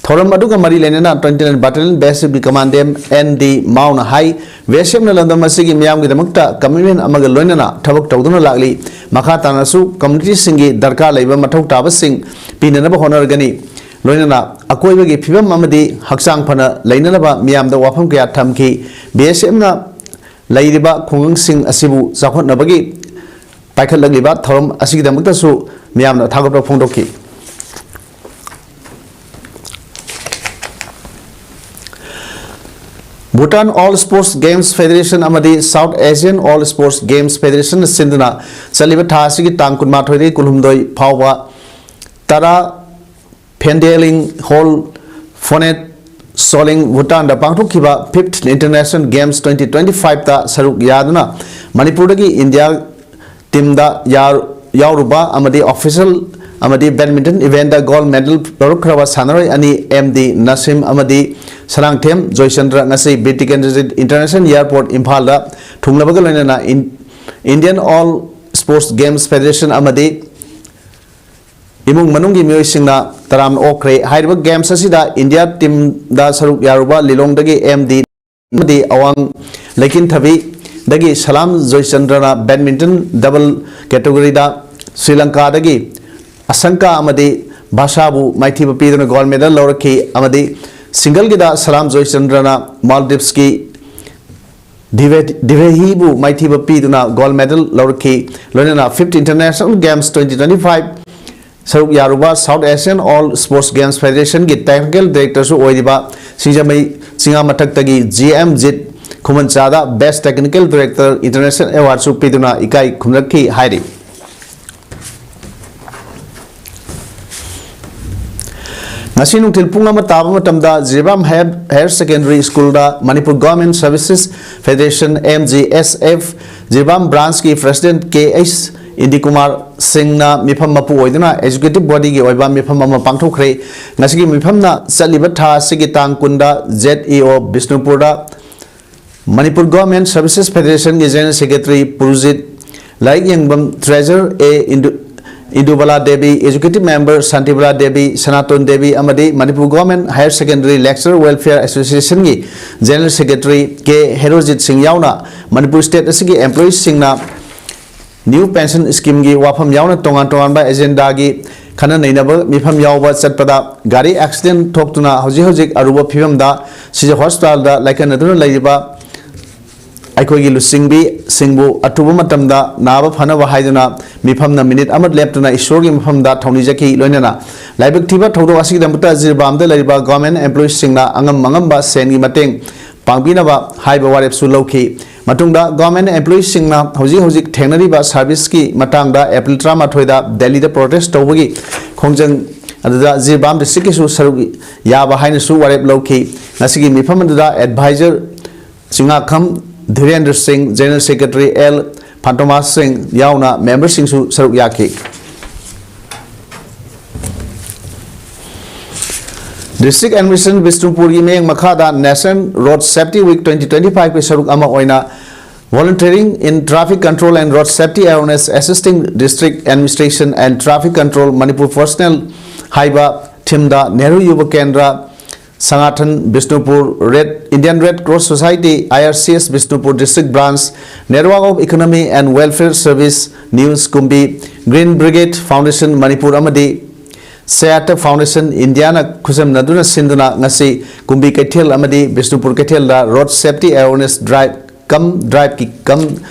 ꯊꯧꯔꯝ ꯑꯗꯨꯒ ꯃꯔꯤ ꯂꯩꯅꯅ twenty nine Battalion B S Fꯀꯤ Commandant N D ꯃꯥꯎꯅ ꯍꯥꯏ, B S Fꯅ ꯂꯝꯗꯝ ꯑꯁꯤꯒꯤ ꯃꯤꯌꯥꯝꯒꯤꯗꯃꯛꯇ commitment ꯑꯃꯒ ꯂꯣꯏꯅꯅ ꯊꯕꯛ ꯇꯧꯗꯨꯅ ꯂꯥꯛꯂꯤ꯫ ꯃꯈꯥ ꯇꯥꯅꯁꯨ communityꯁꯤꯡꯒꯤ ꯗꯔꯀꯥꯔ ꯂꯩꯕ ꯃꯊꯧ ꯇꯥꯕꯁꯤꯡ ꯄꯤꯅꯅꯕ ꯍꯣꯠꯅꯔꯒꯅꯤ꯫ ꯂꯣꯏꯅꯅ ꯑꯀꯣꯏꯕꯒꯤ ꯐꯤꯕꯝ ꯑꯃꯗꯤ ꯍꯛꯆꯥꯡ ꯐꯅ ꯂꯩꯅꯅꯕ ꯃꯤꯌꯥꯝꯗ ꯋꯥꯐꯝ ꯀꯌꯥ ꯊꯝꯈꯤ꯫ B S Fꯅ ꯂꯩꯔꯤꯕ ꯈꯨꯡꯒꯪꯁꯤꯡ ꯑꯁꯤꯕꯨ ꯆꯥꯎꯈꯠꯅꯕꯒꯤ ꯄꯥꯏꯈꯠꯂꯛꯂꯤꯕ ꯊꯧꯔꯝ ꯑꯁꯤꯒꯤꯗꯃꯛꯇꯁꯨ ꯃꯤꯌꯥꯝꯅ ꯊꯥꯒꯠꯄ ꯐꯣꯡꯗꯣꯛꯈꯤ꯫ Bhutan All Sports Games Federation ꯑꯃꯗꯤ South Asian All Sports Games Federation ꯁꯤꯟꯗꯨꯅ ꯆꯠꯂꯤꯕ ꯊꯥ ꯑꯁꯤꯒꯤ ꯇꯥꯡ ꯀꯨꯟꯃꯥꯊꯣꯏꯗꯒꯤ ꯀꯨꯟꯍꯨꯝꯗꯣꯏ ꯐꯥꯎꯕ ꯇꯔꯥ Phendeling Hall, Phonet, Soling, Bhutan ꯗ ꯄꯥꯡꯊꯣꯛꯈꯤꯕ Fifth International Games twenty twenty-five ꯇ ꯁꯔꯨꯛ ꯌꯥꯗꯨꯅ ꯃꯅꯤꯄꯨꯔꯗꯒꯤ ꯏꯟꯗꯤꯌꯥ ꯇꯤꯝꯗ ꯌꯥꯎꯔꯨꯕ ꯑꯃꯗꯤ official ꯑꯃꯗꯤ badminton event ꯗ gold medal ꯂꯧꯔꯛꯈ꯭ꯔꯕ ꯁꯥꯟꯅꯔꯣꯏ ꯑꯅꯤ ꯑꯦꯝ ꯗꯤ ꯅꯁꯤꯝ ꯑꯃꯗꯤ ꯁꯅꯥꯡꯊꯦꯝ ꯖꯣꯏꯆꯟꯗ꯭ꯔ ꯉꯁꯤ ꯕꯤꯔ ꯇꯤꯀꯦꯟꯗ꯭ꯔꯖꯤꯠ International Airport ꯏꯝꯐꯥꯜꯗ ꯊꯨꯡꯂꯕꯒ ꯂꯣꯏꯅꯅ Indian All Sports Games Federation ꯑꯃꯗꯤ ꯏꯃꯨꯡ ꯃꯅꯨꯡꯒꯤ ꯃꯤꯑꯣꯏꯁꯤꯡꯅ ꯇꯔꯥꯝꯅ ꯑꯣꯛꯈ꯭ꯔꯦ꯫ ꯍꯥꯏꯔꯤꯕ games ꯑꯁꯤꯗ ꯏꯟꯗꯤꯌꯥ ꯇꯤꯝꯗ ꯁꯔꯨꯛ ꯌꯥꯔꯨꯕ ꯂꯤꯂꯣꯡꯗꯒꯤ ꯑꯦꯝ ꯗꯤ ꯑꯃꯗꯤ ꯑꯋꯥꯡ ꯂꯩꯀꯤꯟꯊꯕꯤꯗꯒꯤ ꯁꯂꯥꯝ ꯖꯣꯏꯆꯟꯗ꯭ꯔꯅ badminton double category ꯗ ꯁ꯭ꯔꯤ ꯂꯪꯀꯥꯗꯒꯤ ꯑꯁꯪꯀꯥ ꯑꯃꯗꯤ ꯚꯥꯁꯥꯕꯨ ꯃꯥꯏꯊꯤꯕ ꯄꯤꯗꯨꯅ gold medal ꯂꯧꯔꯛꯈꯤ ꯑꯃꯗꯤ single ꯒꯤꯗ ꯁꯂꯥꯝ ꯖꯣꯏꯆꯟꯗ꯭ꯔꯅ Maldives ꯀꯤ ꯗꯤꯚꯦ-, ꯗꯤꯚꯦꯍꯤꯕꯨ ꯃꯥꯏꯊꯤꯕ ꯄꯤꯗꯨꯅ gold medal ꯂꯧꯔꯛꯈꯤ꯫ ꯂꯣꯏꯅꯅ Fifth International Games twenty twenty-five ꯁꯔꯨꯛ ꯌꯥꯔꯨꯕ South Asian All Sports Games Federation ꯒꯤ Technical Director ꯁꯨ ꯑꯣꯏꯔꯤꯕ ꯁꯤꯡꯖꯃꯩ ꯆꯤꯉꯥꯃꯊꯛꯇꯒꯤ ꯖꯤ ꯑꯦꯝ ꯖꯤꯠ ꯈꯨꯃꯟꯆꯥꯗ Best Technical Director International Award ꯁꯨ ꯄꯤꯗꯨꯅ ꯏꯀꯥꯏ ꯈꯨꯝꯅꯈꯤ ꯍꯥꯏꯔꯤ꯫ ꯉꯁꯤ ꯅꯨꯡꯊꯤꯜ ꯄꯨꯡ ꯑꯃ ꯇꯥꯕ ꯃꯇꯝꯗ ꯖꯤꯔꯤꯕꯥꯝ Higher Secondary School ꯗ Manipur Government Services Federation, M G S F, Jiribam branch ꯀꯤ President ꯀꯦ ꯑꯩꯆ ꯏꯟꯗꯤꯀꯨꯃꯥꯔ ꯁꯤꯡꯅ ꯃꯤꯐꯝ ꯃꯄꯨ ꯑꯣꯏꯗꯨꯅ executive body ꯒꯤ ꯑꯣꯏꯕ ꯃꯤꯐꯝ ꯑꯃ ꯄꯥꯡꯊꯣꯛꯈ꯭ꯔꯦ꯫ ꯉꯁꯤꯒꯤ ꯃꯤꯐꯝꯅ ꯆꯠꯂꯤꯕ ꯊꯥ ꯑꯁꯤꯒꯤ ꯇꯥꯡ ꯀꯨꯟꯗ ꯖꯦꯠ ꯏ ꯑꯣ ꯕꯤꯁꯅꯨꯄꯨꯔꯗ Manipur Government Services Federation ꯒꯤ General Secretary ꯄꯨꯔꯨꯖꯤꯠ, ꯂꯥꯏꯔꯤꯛ ꯌꯦꯡꯕꯝ Treasurer ꯑꯦ ꯏꯟꯗꯨ-, ꯏꯟꯗꯨꯕꯂꯥ ꯗꯦꯕꯤ, Executive Member ꯁꯥꯟꯇꯤꯕꯂꯥ ꯗꯦꯕꯤ, ꯁꯅꯥꯇꯣꯟ ꯗꯦꯕꯤ ꯑꯃꯗꯤ Manipur Government Higher Secondary Lecturer Welfare Association ꯒꯤ General Secretary ꯀꯦ ꯍꯦꯔꯣꯖꯤꯠ ꯁꯤꯡ ꯌꯥꯎꯅ ꯃꯅꯤꯄꯨꯔ state ꯑꯁꯤꯒꯤ employee ꯁꯤꯡꯅ new pension scheme ꯒꯤ ꯋꯥꯐꯝ ꯌꯥꯎꯅ ꯇꯣꯉꯥꯟ ꯇꯣꯉꯥꯟꯕ agenda ꯒꯤ ꯈꯟꯅ ꯅꯩꯅꯕ ꯃꯤꯐꯝ ꯌꯥꯎꯕ ꯆꯠꯄꯗ ꯒꯥꯔꯤ accident ꯊꯣꯛꯇꯨꯅ ꯍꯧꯖꯤꯛ ꯍꯧꯖꯤꯛ ꯑꯔꯨꯕ ꯐꯤꯕꯝꯗ ꯁꯤꯖ hospital ꯗ ꯂꯥꯏꯀꯠꯅꯗꯨꯅ ꯂꯩꯔꯤꯕ ꯑꯩꯈꯣꯏꯒꯤ ꯂꯨꯆꯤꯡꯕꯤꯁꯤꯡꯕꯨ ꯑꯊꯨꯕ ꯃꯇꯝꯗ ꯅꯥꯕ ꯐꯅꯕ ꯍꯥꯏꯗꯨꯅ ꯃꯤꯐꯝꯅ minute ꯑꯃ ꯂꯦꯞꯇꯨꯅ ꯏꯁꯣꯔꯒꯤ ꯃꯐꯝꯗ ꯊꯧꯅꯤꯖꯈꯤ꯫ ꯂꯣꯏꯅꯅ ꯂꯥꯏꯕꯛ ꯊꯤꯕ ꯊꯧꯗꯣꯛ ꯑꯁꯤꯒꯤꯗꯃꯛꯇ ꯖꯤꯔꯤꯕꯥꯝꯗ ꯂꯩꯔꯤꯕ government employee ꯁꯤꯡꯅ ꯑꯉꯝ ꯑꯉꯝꯕ ꯁꯦꯟꯒꯤ ꯃꯇꯦꯡ ꯄꯥꯡꯕꯤꯅꯕ ꯍꯥꯏꯕ ꯋꯥꯔꯦꯞꯁꯨ ꯂꯧꯈꯤ꯫ ꯃꯇꯨꯡꯗ government employeeꯁꯤꯡꯅ ꯍꯧꯖꯤꯛ ꯍꯧꯖꯤꯛ ꯊꯦꯡꯅꯔꯤꯕ serviceꯀꯤ ꯃꯇꯥꯡꯗ April ꯇꯔꯥꯃꯥꯊꯣꯏꯗ ꯗꯦꯜꯂꯤꯗ protest ꯇꯧꯕꯒꯤ ꯈꯣꯡꯖꯪ ꯑꯗꯨꯗ ꯖꯤꯔꯤꯕꯥꯝ districtꯀꯤꯁꯨ ꯁꯔꯨꯛ ꯌꯥꯕ ꯍꯥꯏꯅꯁꯨ ꯋꯥꯔꯦꯞ ꯂꯧꯈꯤ꯫ ꯉꯁꯤꯒꯤ ꯃꯤꯐꯝ ꯑꯗꯨꯗ advisor ꯆꯤꯡꯉꯥꯈꯝ ꯙꯤꯔꯦꯟꯗ꯭ꯔ ꯁꯤꯡ, general secretary ꯑꯦꯜ ꯐꯥꯟꯇꯣꯃꯥꯁ ꯁꯤꯡ ꯌꯥꯎꯅ memberꯁꯤꯡꯁꯨ ꯁꯔꯨꯛ ꯌꯥꯈꯤ꯫ District Administration ꯕꯤꯁꯅꯨꯄꯨꯔꯒꯤ ꯃꯤꯠꯌꯦꯡ ꯃꯈꯥꯗ National Road Safety Week twenty twenty-fiveꯀꯤ ꯁꯔꯨꯛ ꯑꯃ ꯑꯣꯏꯅ Volunteering in Traffic Control and Road Safety Awareness, Assisting District Administration and Traffic Control Manipur Personnel ꯍꯥꯏꯕ themeꯗ ꯅꯦꯍꯔꯨ ꯌꯨꯕ ꯀꯦꯟꯗ꯭ꯔ ꯁꯪꯒꯥꯊꯟ Bishnupur, Red, Indian Red Cross Society, I R C S Bishnupur District Branch, Network of Economy and Welfare Service, News Kumbi, Green Brigade Foundation Manipur ꯑꯃꯗꯤ Sayata Foundation Indiaꯅ ꯈꯨꯠꯁꯝꯅꯗꯨꯅ ꯁꯤꯟꯗꯨꯅ ꯉꯁꯤ ꯀꯨꯝꯕꯤ ꯀꯩꯊꯦꯜ ꯑꯃꯗꯤ ꯕꯤꯁꯅꯨꯄꯨꯔ ꯀꯩꯊꯦꯜꯗ Road Safety Awareness Drive cum driveꯀꯤ cum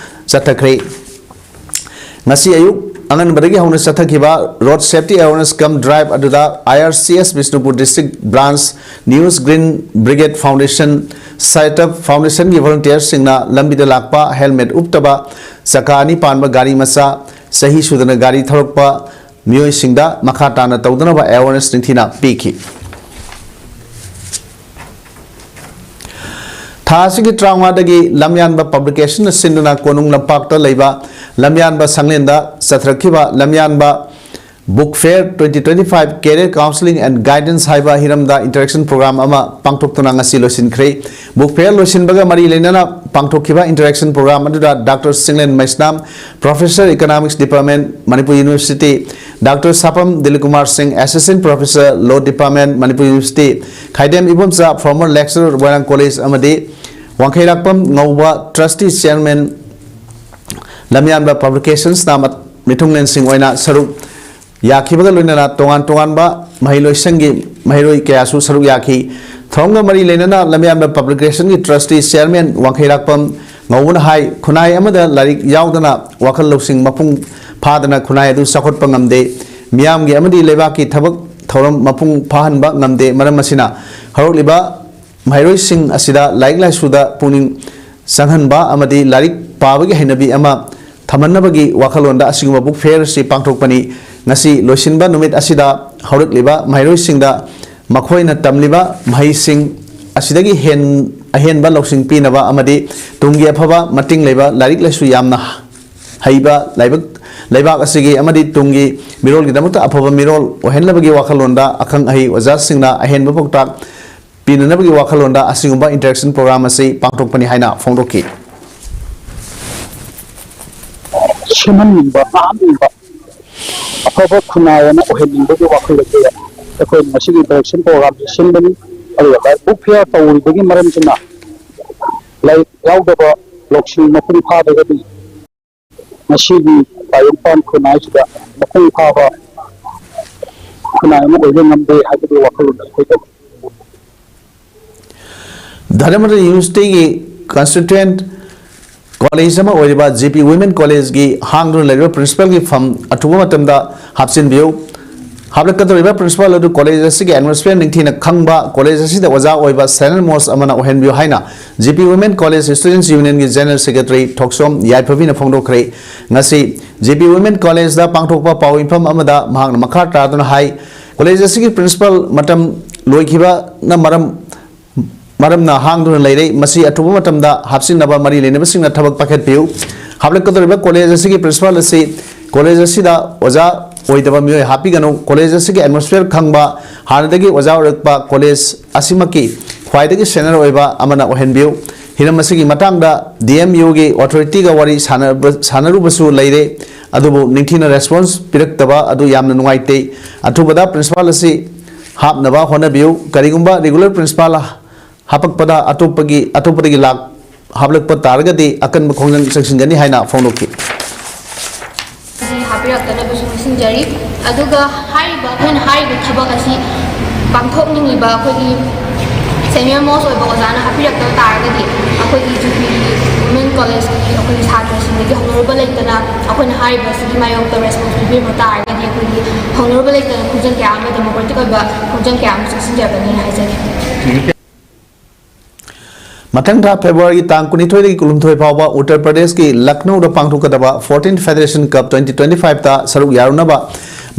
ꯆꯠꯊꯈ꯭ꯔꯦ꯫ ꯉꯁꯤ ꯑꯌꯨꯛ ꯑꯉꯟꯕꯗꯒꯤ ꯍꯧꯅ ꯆꯠꯊꯈꯤꯕ Road Safety Awareness cum drive ꯑꯗꯨꯗ I R C S Bishnupur District Branch, News Green Brigade Foundation, Sayata Foundationꯒꯤ volunteerꯁꯤꯡꯅ ꯂꯝꯕꯤꯗ ꯂꯥꯛꯄ helmet ꯎꯞꯇꯕ, ꯆꯀꯥ ꯑꯅꯤ ꯄꯥꯟꯕ ꯒꯥꯔꯤ ꯃꯆꯥ, ꯆꯍꯤ ꯁꯨꯗꯅ ꯒꯥꯔꯤ ꯊꯧꯔꯛꯄ ꯃꯤꯑꯣꯏꯁꯤꯡꯗ ꯃꯈꯥ ꯇꯥꯅ ꯇꯧꯗꯅꯕ awareness ꯅꯤꯡꯊꯤꯅ ꯄꯤꯈꯤ꯫ ꯊꯥ ꯑꯁꯤꯒꯤ ꯇꯔꯥꯃꯉꯥꯗꯒꯤ ꯂꯝꯌꯥꯟꯕ Publicationꯅ ꯁꯤꯟꯗꯨꯅ ꯀꯣꯅꯨꯡ ꯂꯝꯄꯥꯛꯇ ꯂꯩꯕ ꯂꯝꯌꯥꯟꯕ ꯁꯪꯂꯦꯟꯗ ꯆꯠꯊꯔꯛꯈꯤꯕ ꯂꯝꯌꯥꯟꯕ Book Fair twenty twenty-five Career Counselling and Guidance ꯍꯥꯏꯕ ꯍꯤꯔꯝꯗ interaction program ꯑꯃ ꯄꯥꯡꯊꯣꯛꯇꯨꯅ ꯉꯁꯤ ꯂꯣꯏꯁꯤꯟꯈ꯭ꯔꯦ꯫ Book Fair ꯂꯣꯏꯁꯤꯟꯕꯒ ꯃꯔꯤ ꯂꯩꯅꯅ ꯄꯥꯡꯊꯣꯛꯈꯤꯕ interaction program ꯑꯗꯨꯗ Doctor ꯁꯤꯡꯂꯦꯟ ꯃꯩꯁꯅꯥꯝ, Professor Economics Department, Manipur University, Doctor ꯁꯥꯄꯝ Dilip Kumar ꯁꯤꯡ, Assistant Professor Law Department, Manipur University, ꯈꯥꯏꯗꯦꯝ ꯏꯕꯣꯝꯆꯥ, former lecturer, ꯃꯣꯏꯔꯥꯡ College, ꯑꯃꯗꯤ ꯋꯥꯡꯈꯩꯔꯥꯛꯄꯝ ꯉꯧꯕ, Trustee Chairman, ꯂꯝꯌꯥꯟꯕ Publicationsꯅ ꯃ-, ꯃꯤꯊꯨꯡꯂꯦꯟꯁꯤꯡ ꯑꯣꯏꯅ ꯁꯔꯨꯛ ꯌꯥꯈꯤꯕꯒ ꯂꯣꯏꯅꯅ ꯇꯣꯉꯥꯟ ꯇꯣꯉꯥꯟꯕ ꯃꯍꯩꯂꯣꯏꯁꯪꯒꯤ ꯃꯍꯩꯔꯣꯏ ꯀꯌꯥꯁꯨ ꯁꯔꯨꯛ ꯌꯥꯈꯤ꯫ ꯊꯧꯔꯝꯒ ꯃꯔꯤ ꯂꯩꯅꯅ ꯂꯝꯌꯥꯟꯕ Publicationꯒꯤ Trustee Chairman ꯋꯥꯡꯈꯩꯔꯥꯛꯄꯝ ꯉꯧꯕꯅ ꯍꯥꯏ, ꯈꯨꯟꯅꯥꯏ ꯑꯃꯗ ꯂꯥꯏꯔꯤꯛ ꯌꯥꯎꯗꯅ ꯋꯥꯈꯜ ꯂꯧꯁꯤꯡ ꯃꯄꯨꯡ ꯐꯥꯗꯅ ꯈꯨꯟꯅꯥꯏ ꯑꯗꯨ ꯆꯥꯎꯈꯠꯄ ꯉꯝꯗꯦ꯫ ꯃꯤꯌꯥꯝꯒꯤ ꯑꯃꯗꯤ ꯂꯩꯕꯥꯛꯀꯤ ꯊꯕꯛ ꯊꯧꯔꯝ ꯃꯄꯨꯡ ꯐꯥꯍꯟꯕ ꯉꯝꯗꯦ꯫ ꯃꯔꯝ ꯑꯁꯤꯅ ꯍꯧꯔꯛꯂꯤꯕ ꯃꯍꯩꯔꯣꯏꯁꯤꯡ ꯑꯁꯤꯗ ꯂꯥꯏꯔꯤꯛ ꯂꯥꯏꯁꯨꯗ ꯄꯨꯛꯅꯤꯡ ꯆꯪꯍꯟꯕ ꯑꯃꯗꯤ ꯂꯥꯏꯔꯤꯛ ꯄꯥꯕꯒꯤ ꯍꯩꯅꯕꯤ ꯑꯃ ꯊꯝꯍꯟꯅꯕꯒꯤ ꯋꯥꯈꯜꯂꯣꯟꯗ ꯑꯁꯤꯒꯨꯝꯕ book fair ꯑꯁꯤ ꯄꯥꯡꯊꯣꯛꯄꯅꯤ꯫ ꯉꯁꯤ ꯂꯣꯏꯁꯤꯟꯕ ꯅꯨꯃꯤꯠ ꯑꯁꯤꯗ ꯍꯧꯔꯛꯂꯤꯕ ꯃꯍꯩꯔꯣꯏꯁꯤꯡꯗ ꯃꯈꯣꯏꯅ ꯇꯝꯂꯤꯕ ꯃꯍꯩꯁꯤꯡ ꯑꯁꯤꯗꯒꯤ ꯍꯦꯟ-, ꯑꯍꯦꯟꯕ ꯂꯧꯁꯤꯡ ꯄꯤꯅꯕ ꯑꯃꯗꯤ ꯇꯨꯡꯒꯤ ꯑꯐꯕ ꯃꯇꯤꯡ ꯂꯩꯕ ꯂꯥꯏꯔꯤꯛ ꯂꯥꯏꯁꯨ ꯌꯥꯝꯅ ꯍꯩꯕ ꯂꯥꯏꯕꯛ-, ꯂꯩꯕꯥꯛ ꯑꯁꯤꯒꯤ ꯑꯃꯗꯤ ꯇꯨꯡꯒꯤ ꯃꯤꯔꯣꯜꯒꯤꯗꯃꯛꯇ ꯑꯐꯕ ꯃꯤꯔꯣꯜ ꯑꯣꯏꯍꯟꯅꯕꯒꯤ ꯋꯥꯈꯜꯂꯣꯟꯗ ꯑꯈꯪ ꯑꯍꯩ ꯑꯣꯖꯥꯁꯤꯡꯅ ꯑꯍꯦꯟꯕ ꯄꯥꯎꯇꯥꯛ ꯄꯤꯅꯅꯕꯒꯤ ꯋꯥꯈꯜꯂꯣꯟꯗ ꯑꯁꯤꯒꯨꯝꯕ interaction program ꯑꯁꯤ ꯄꯥꯡꯊꯣꯛꯄꯅꯤ ꯍꯥꯏꯅ ꯐꯣꯡꯗꯣꯛꯈꯤ꯫ ꯁꯦꯝꯍꯟꯅꯤꯡꯕ, ꯉꯥꯡꯍꯟꯅꯤꯡꯕ, ꯑꯐꯕ ꯈꯨꯟꯅꯥꯏ ꯑꯃ ꯑꯣꯏꯍꯟꯅꯤꯡꯕꯒꯤ ꯋꯥꯈꯜ ꯑꯁꯤꯗ ꯑꯩꯈꯣꯏꯅ ꯉꯁꯤꯒꯤ interaction program ꯁꯤ ꯁꯤꯟꯕꯅꯤ꯫ ꯑꯗꯨꯒ book fair ꯇꯧꯔꯤꯕꯒꯤ ꯃꯔꯝꯁꯤꯅ ꯂꯥꯏꯔꯤꯛ ꯌꯥꯎꯗꯕ ꯂꯧꯁꯤꯡ ꯃꯄꯨꯡ ꯐꯥꯗ꯭ꯔꯒꯗꯤ ꯉꯁꯤꯒꯤ ꯇꯥꯏꯕꯪꯄꯥꯟ ꯈꯨꯟꯅꯥꯏꯁꯤꯗ ꯃꯄꯨꯡ ꯐꯥꯕ ꯈꯨꯟꯅꯥꯏ ꯑꯃ ꯑꯣꯏꯕ ꯉꯝꯗꯦ ꯍꯥꯏꯕꯒꯤ ꯋꯥꯈꯜꯂꯣꯟ ꯑꯩꯈꯣꯏ ꯇꯧꯏ꯫ ꯙꯔꯃꯗ ꯌꯨꯅꯤꯚꯔꯁꯤꯇꯤꯒꯤ constituent college ꯑꯃ ꯑꯣꯏꯔꯤꯕ G P Women College ꯒꯤ ꯍꯥꯡꯗꯨꯅ ꯂꯩꯔꯤꯕ principal ꯒꯤ ꯐꯝ ꯑꯊꯨꯕ ꯃꯇꯝꯗ ꯍꯥꯞꯆꯤꯟꯕꯤꯌꯨ꯫ ꯍꯥꯞꯂꯛꯀꯗꯧꯔꯤꯕ principal ꯑꯗꯨ college ꯑꯁꯤꯒꯤ atmosphere ꯅꯤꯡꯊꯤꯅ ꯈꯪꯕ, college ꯑꯁꯤꯗ ꯑꯣꯖꯥ ꯑꯣꯏꯕ senior most ꯑꯃꯅ ꯑꯣꯏꯍꯟꯕꯤꯌꯨ ꯍꯥꯏꯅ G P Women College Students Union ꯒꯤ General Secretary ꯊꯣꯛꯆꯣꯝ ꯌꯥꯏꯐꯕꯤꯅ ꯐꯣꯡꯗꯣꯛꯈ꯭ꯔꯦ꯫ ꯉꯁꯤ G P Women College ꯗ ꯄꯥꯡꯊꯣꯛꯄ ꯄꯥꯎ ꯏꯐꯝ ꯑꯃꯗ ꯃꯍꯥꯛꯅ ꯃꯈꯥ ꯇꯥꯗꯨꯅ ꯍꯥꯏ, college ꯑꯁꯤꯒꯤ principal ꯃꯇꯝ ꯂꯣꯏꯈꯤꯕꯅ ꯃꯔꯝ ꯃꯔꯝꯅ ꯍꯥꯡꯗꯨꯅ ꯂꯩꯔꯦ꯫ ꯃꯁꯤ ꯑꯊꯨꯕ ꯃꯇꯝꯗ ꯍꯥꯞꯆꯤꯟꯅꯕ ꯃꯔꯤ ꯂꯩꯅꯕꯁꯤꯡꯅ ꯊꯕꯛ ꯄꯥꯏꯈꯠꯄꯤꯌꯨ꯫ ꯍꯥꯞꯂꯛꯀꯗꯧꯔꯤꯕ college ꯑꯁꯤꯒꯤ principal ꯑꯁꯤ college ꯑꯁꯤꯗ ꯑꯣꯖꯥ ꯑꯣꯏꯗꯕ ꯃꯤꯑꯣꯏ ꯍꯥꯞꯄꯤꯒꯅꯨ꯫ College ꯑꯁꯤꯒꯤ atmosphere ꯈꯪꯕ, ꯍꯥꯟꯅꯗꯒꯤ ꯑꯣꯖꯥ ꯑꯣꯏꯔꯛꯄ college ꯑꯁꯤꯃꯛꯀꯤ ꯈ꯭ꯋꯥꯏꯗꯒꯤ senior ꯑꯣꯏꯕ ꯑꯃꯅ ꯑꯣꯏꯍꯟꯕꯤꯌꯨ꯫ ꯍꯤꯔꯝ ꯑꯁꯤꯒꯤ ꯃꯇꯥꯡꯗ D M U ꯒꯤ authority ꯒ ꯋꯥꯔꯤ ꯁꯥꯟꯅꯕ-, ꯁꯥꯟꯅꯔꯨꯕꯁꯨ ꯂꯩꯔꯦ, ꯑꯗꯨꯕꯨ ꯅꯤꯡꯊꯤꯅ response ꯄꯤꯔꯛꯇꯕ ꯑꯗꯨ ꯌꯥꯝꯅ ꯅꯨꯡꯉꯥꯏꯇꯦ꯫ ꯑꯊꯨꯕꯗ principal ꯑꯁꯤ ꯍꯥꯞꯅꯕ ꯍꯣꯠꯅꯕꯤꯌꯨ꯫ ꯀꯔꯤꯒꯨꯝꯕ regular principal ꯍꯥꯄꯛꯄꯗ ꯑꯇꯣꯞꯄꯒꯤ, ꯑꯇꯣꯞꯄꯗꯒꯤ ꯂꯥꯛ ꯍꯥꯞꯂꯛꯄ ꯇꯥꯔꯒꯗꯤ ꯑꯀꯟꯕ ꯈꯣꯡꯖꯪ ꯆꯪꯁꯤꯟꯒꯅꯤ ꯍꯥꯏꯅ ꯐꯣꯡꯗꯣꯛꯈꯤ꯫ ꯑꯁꯤ ꯍꯥꯞꯄꯤꯔꯛꯇꯅꯕꯁꯨ ꯅꯤꯡꯁꯤꯡꯖꯔꯤ꯫ ꯑꯗꯨꯒ ꯍꯥꯏꯔꯤꯕ, ꯑꯩꯈꯣꯏꯅ ꯍꯥꯏꯔꯤꯕ ꯊꯕꯛ ꯑꯁꯤ ꯄꯥꯡꯊꯣꯛꯅꯤꯡꯂꯤꯕ ꯑꯩꯈꯣꯏꯒꯤ senior most ꯑꯣꯏꯕ ꯑꯣꯖꯥꯅ ꯍꯥꯞꯄꯤꯔꯛꯇꯕ ꯇꯥꯔꯒꯗꯤ ꯑꯩꯈꯣꯏꯒꯤ G P Women College ꯀꯤ ꯑꯩꯈꯣꯏꯒꯤ ꯁꯥꯇ꯭ꯔꯁꯤꯡꯗꯒꯤ ꯍꯧꯅꯔꯨꯕ ꯂꯩꯇꯅ ꯑꯩꯈꯣꯏꯅ ꯍꯥꯏꯔꯤꯕ ꯑꯁꯤꯒꯤ ꯃꯥꯌꯣꯛꯇ response ꯄꯤꯕꯤꯔꯝꯕ ꯇꯥꯔꯒꯗꯤ ꯑꯩꯈꯣꯏꯒꯤ ꯍꯧꯅꯔꯨꯕ ꯂꯩꯇꯅ ꯈꯣꯡꯖꯪ ꯀꯌꯥ ꯑꯃ democratic ꯑꯣꯏꯕ ꯈꯣꯡꯖꯪ ꯀꯌꯥ ꯑꯃ ꯆꯪꯁꯤꯟꯖꯔꯛꯀꯅꯤ ꯍꯥꯏꯖꯒꯦ꯫ ꯃꯊꯪ ꯊꯥ ꯐꯦꯕ꯭ꯔꯨꯋꯥꯔꯤꯒꯤ ꯇꯥꯡ ꯀꯨꯟꯅꯤꯊꯣꯏꯗꯒꯤ ꯀꯨꯟꯍꯨꯝꯗꯣꯏ ꯐꯥꯎꯕ ꯎꯠꯇꯔ ꯄ꯭ꯔꯗꯦꯁꯀꯤ ꯂꯈꯅꯧꯗ ꯄꯥꯡꯊꯣꯛꯀꯗꯕ fourteen Federation Cup twenty twenty-fiveꯇ ꯁꯔꯨꯛ ꯌꯥꯔꯨꯅꯕ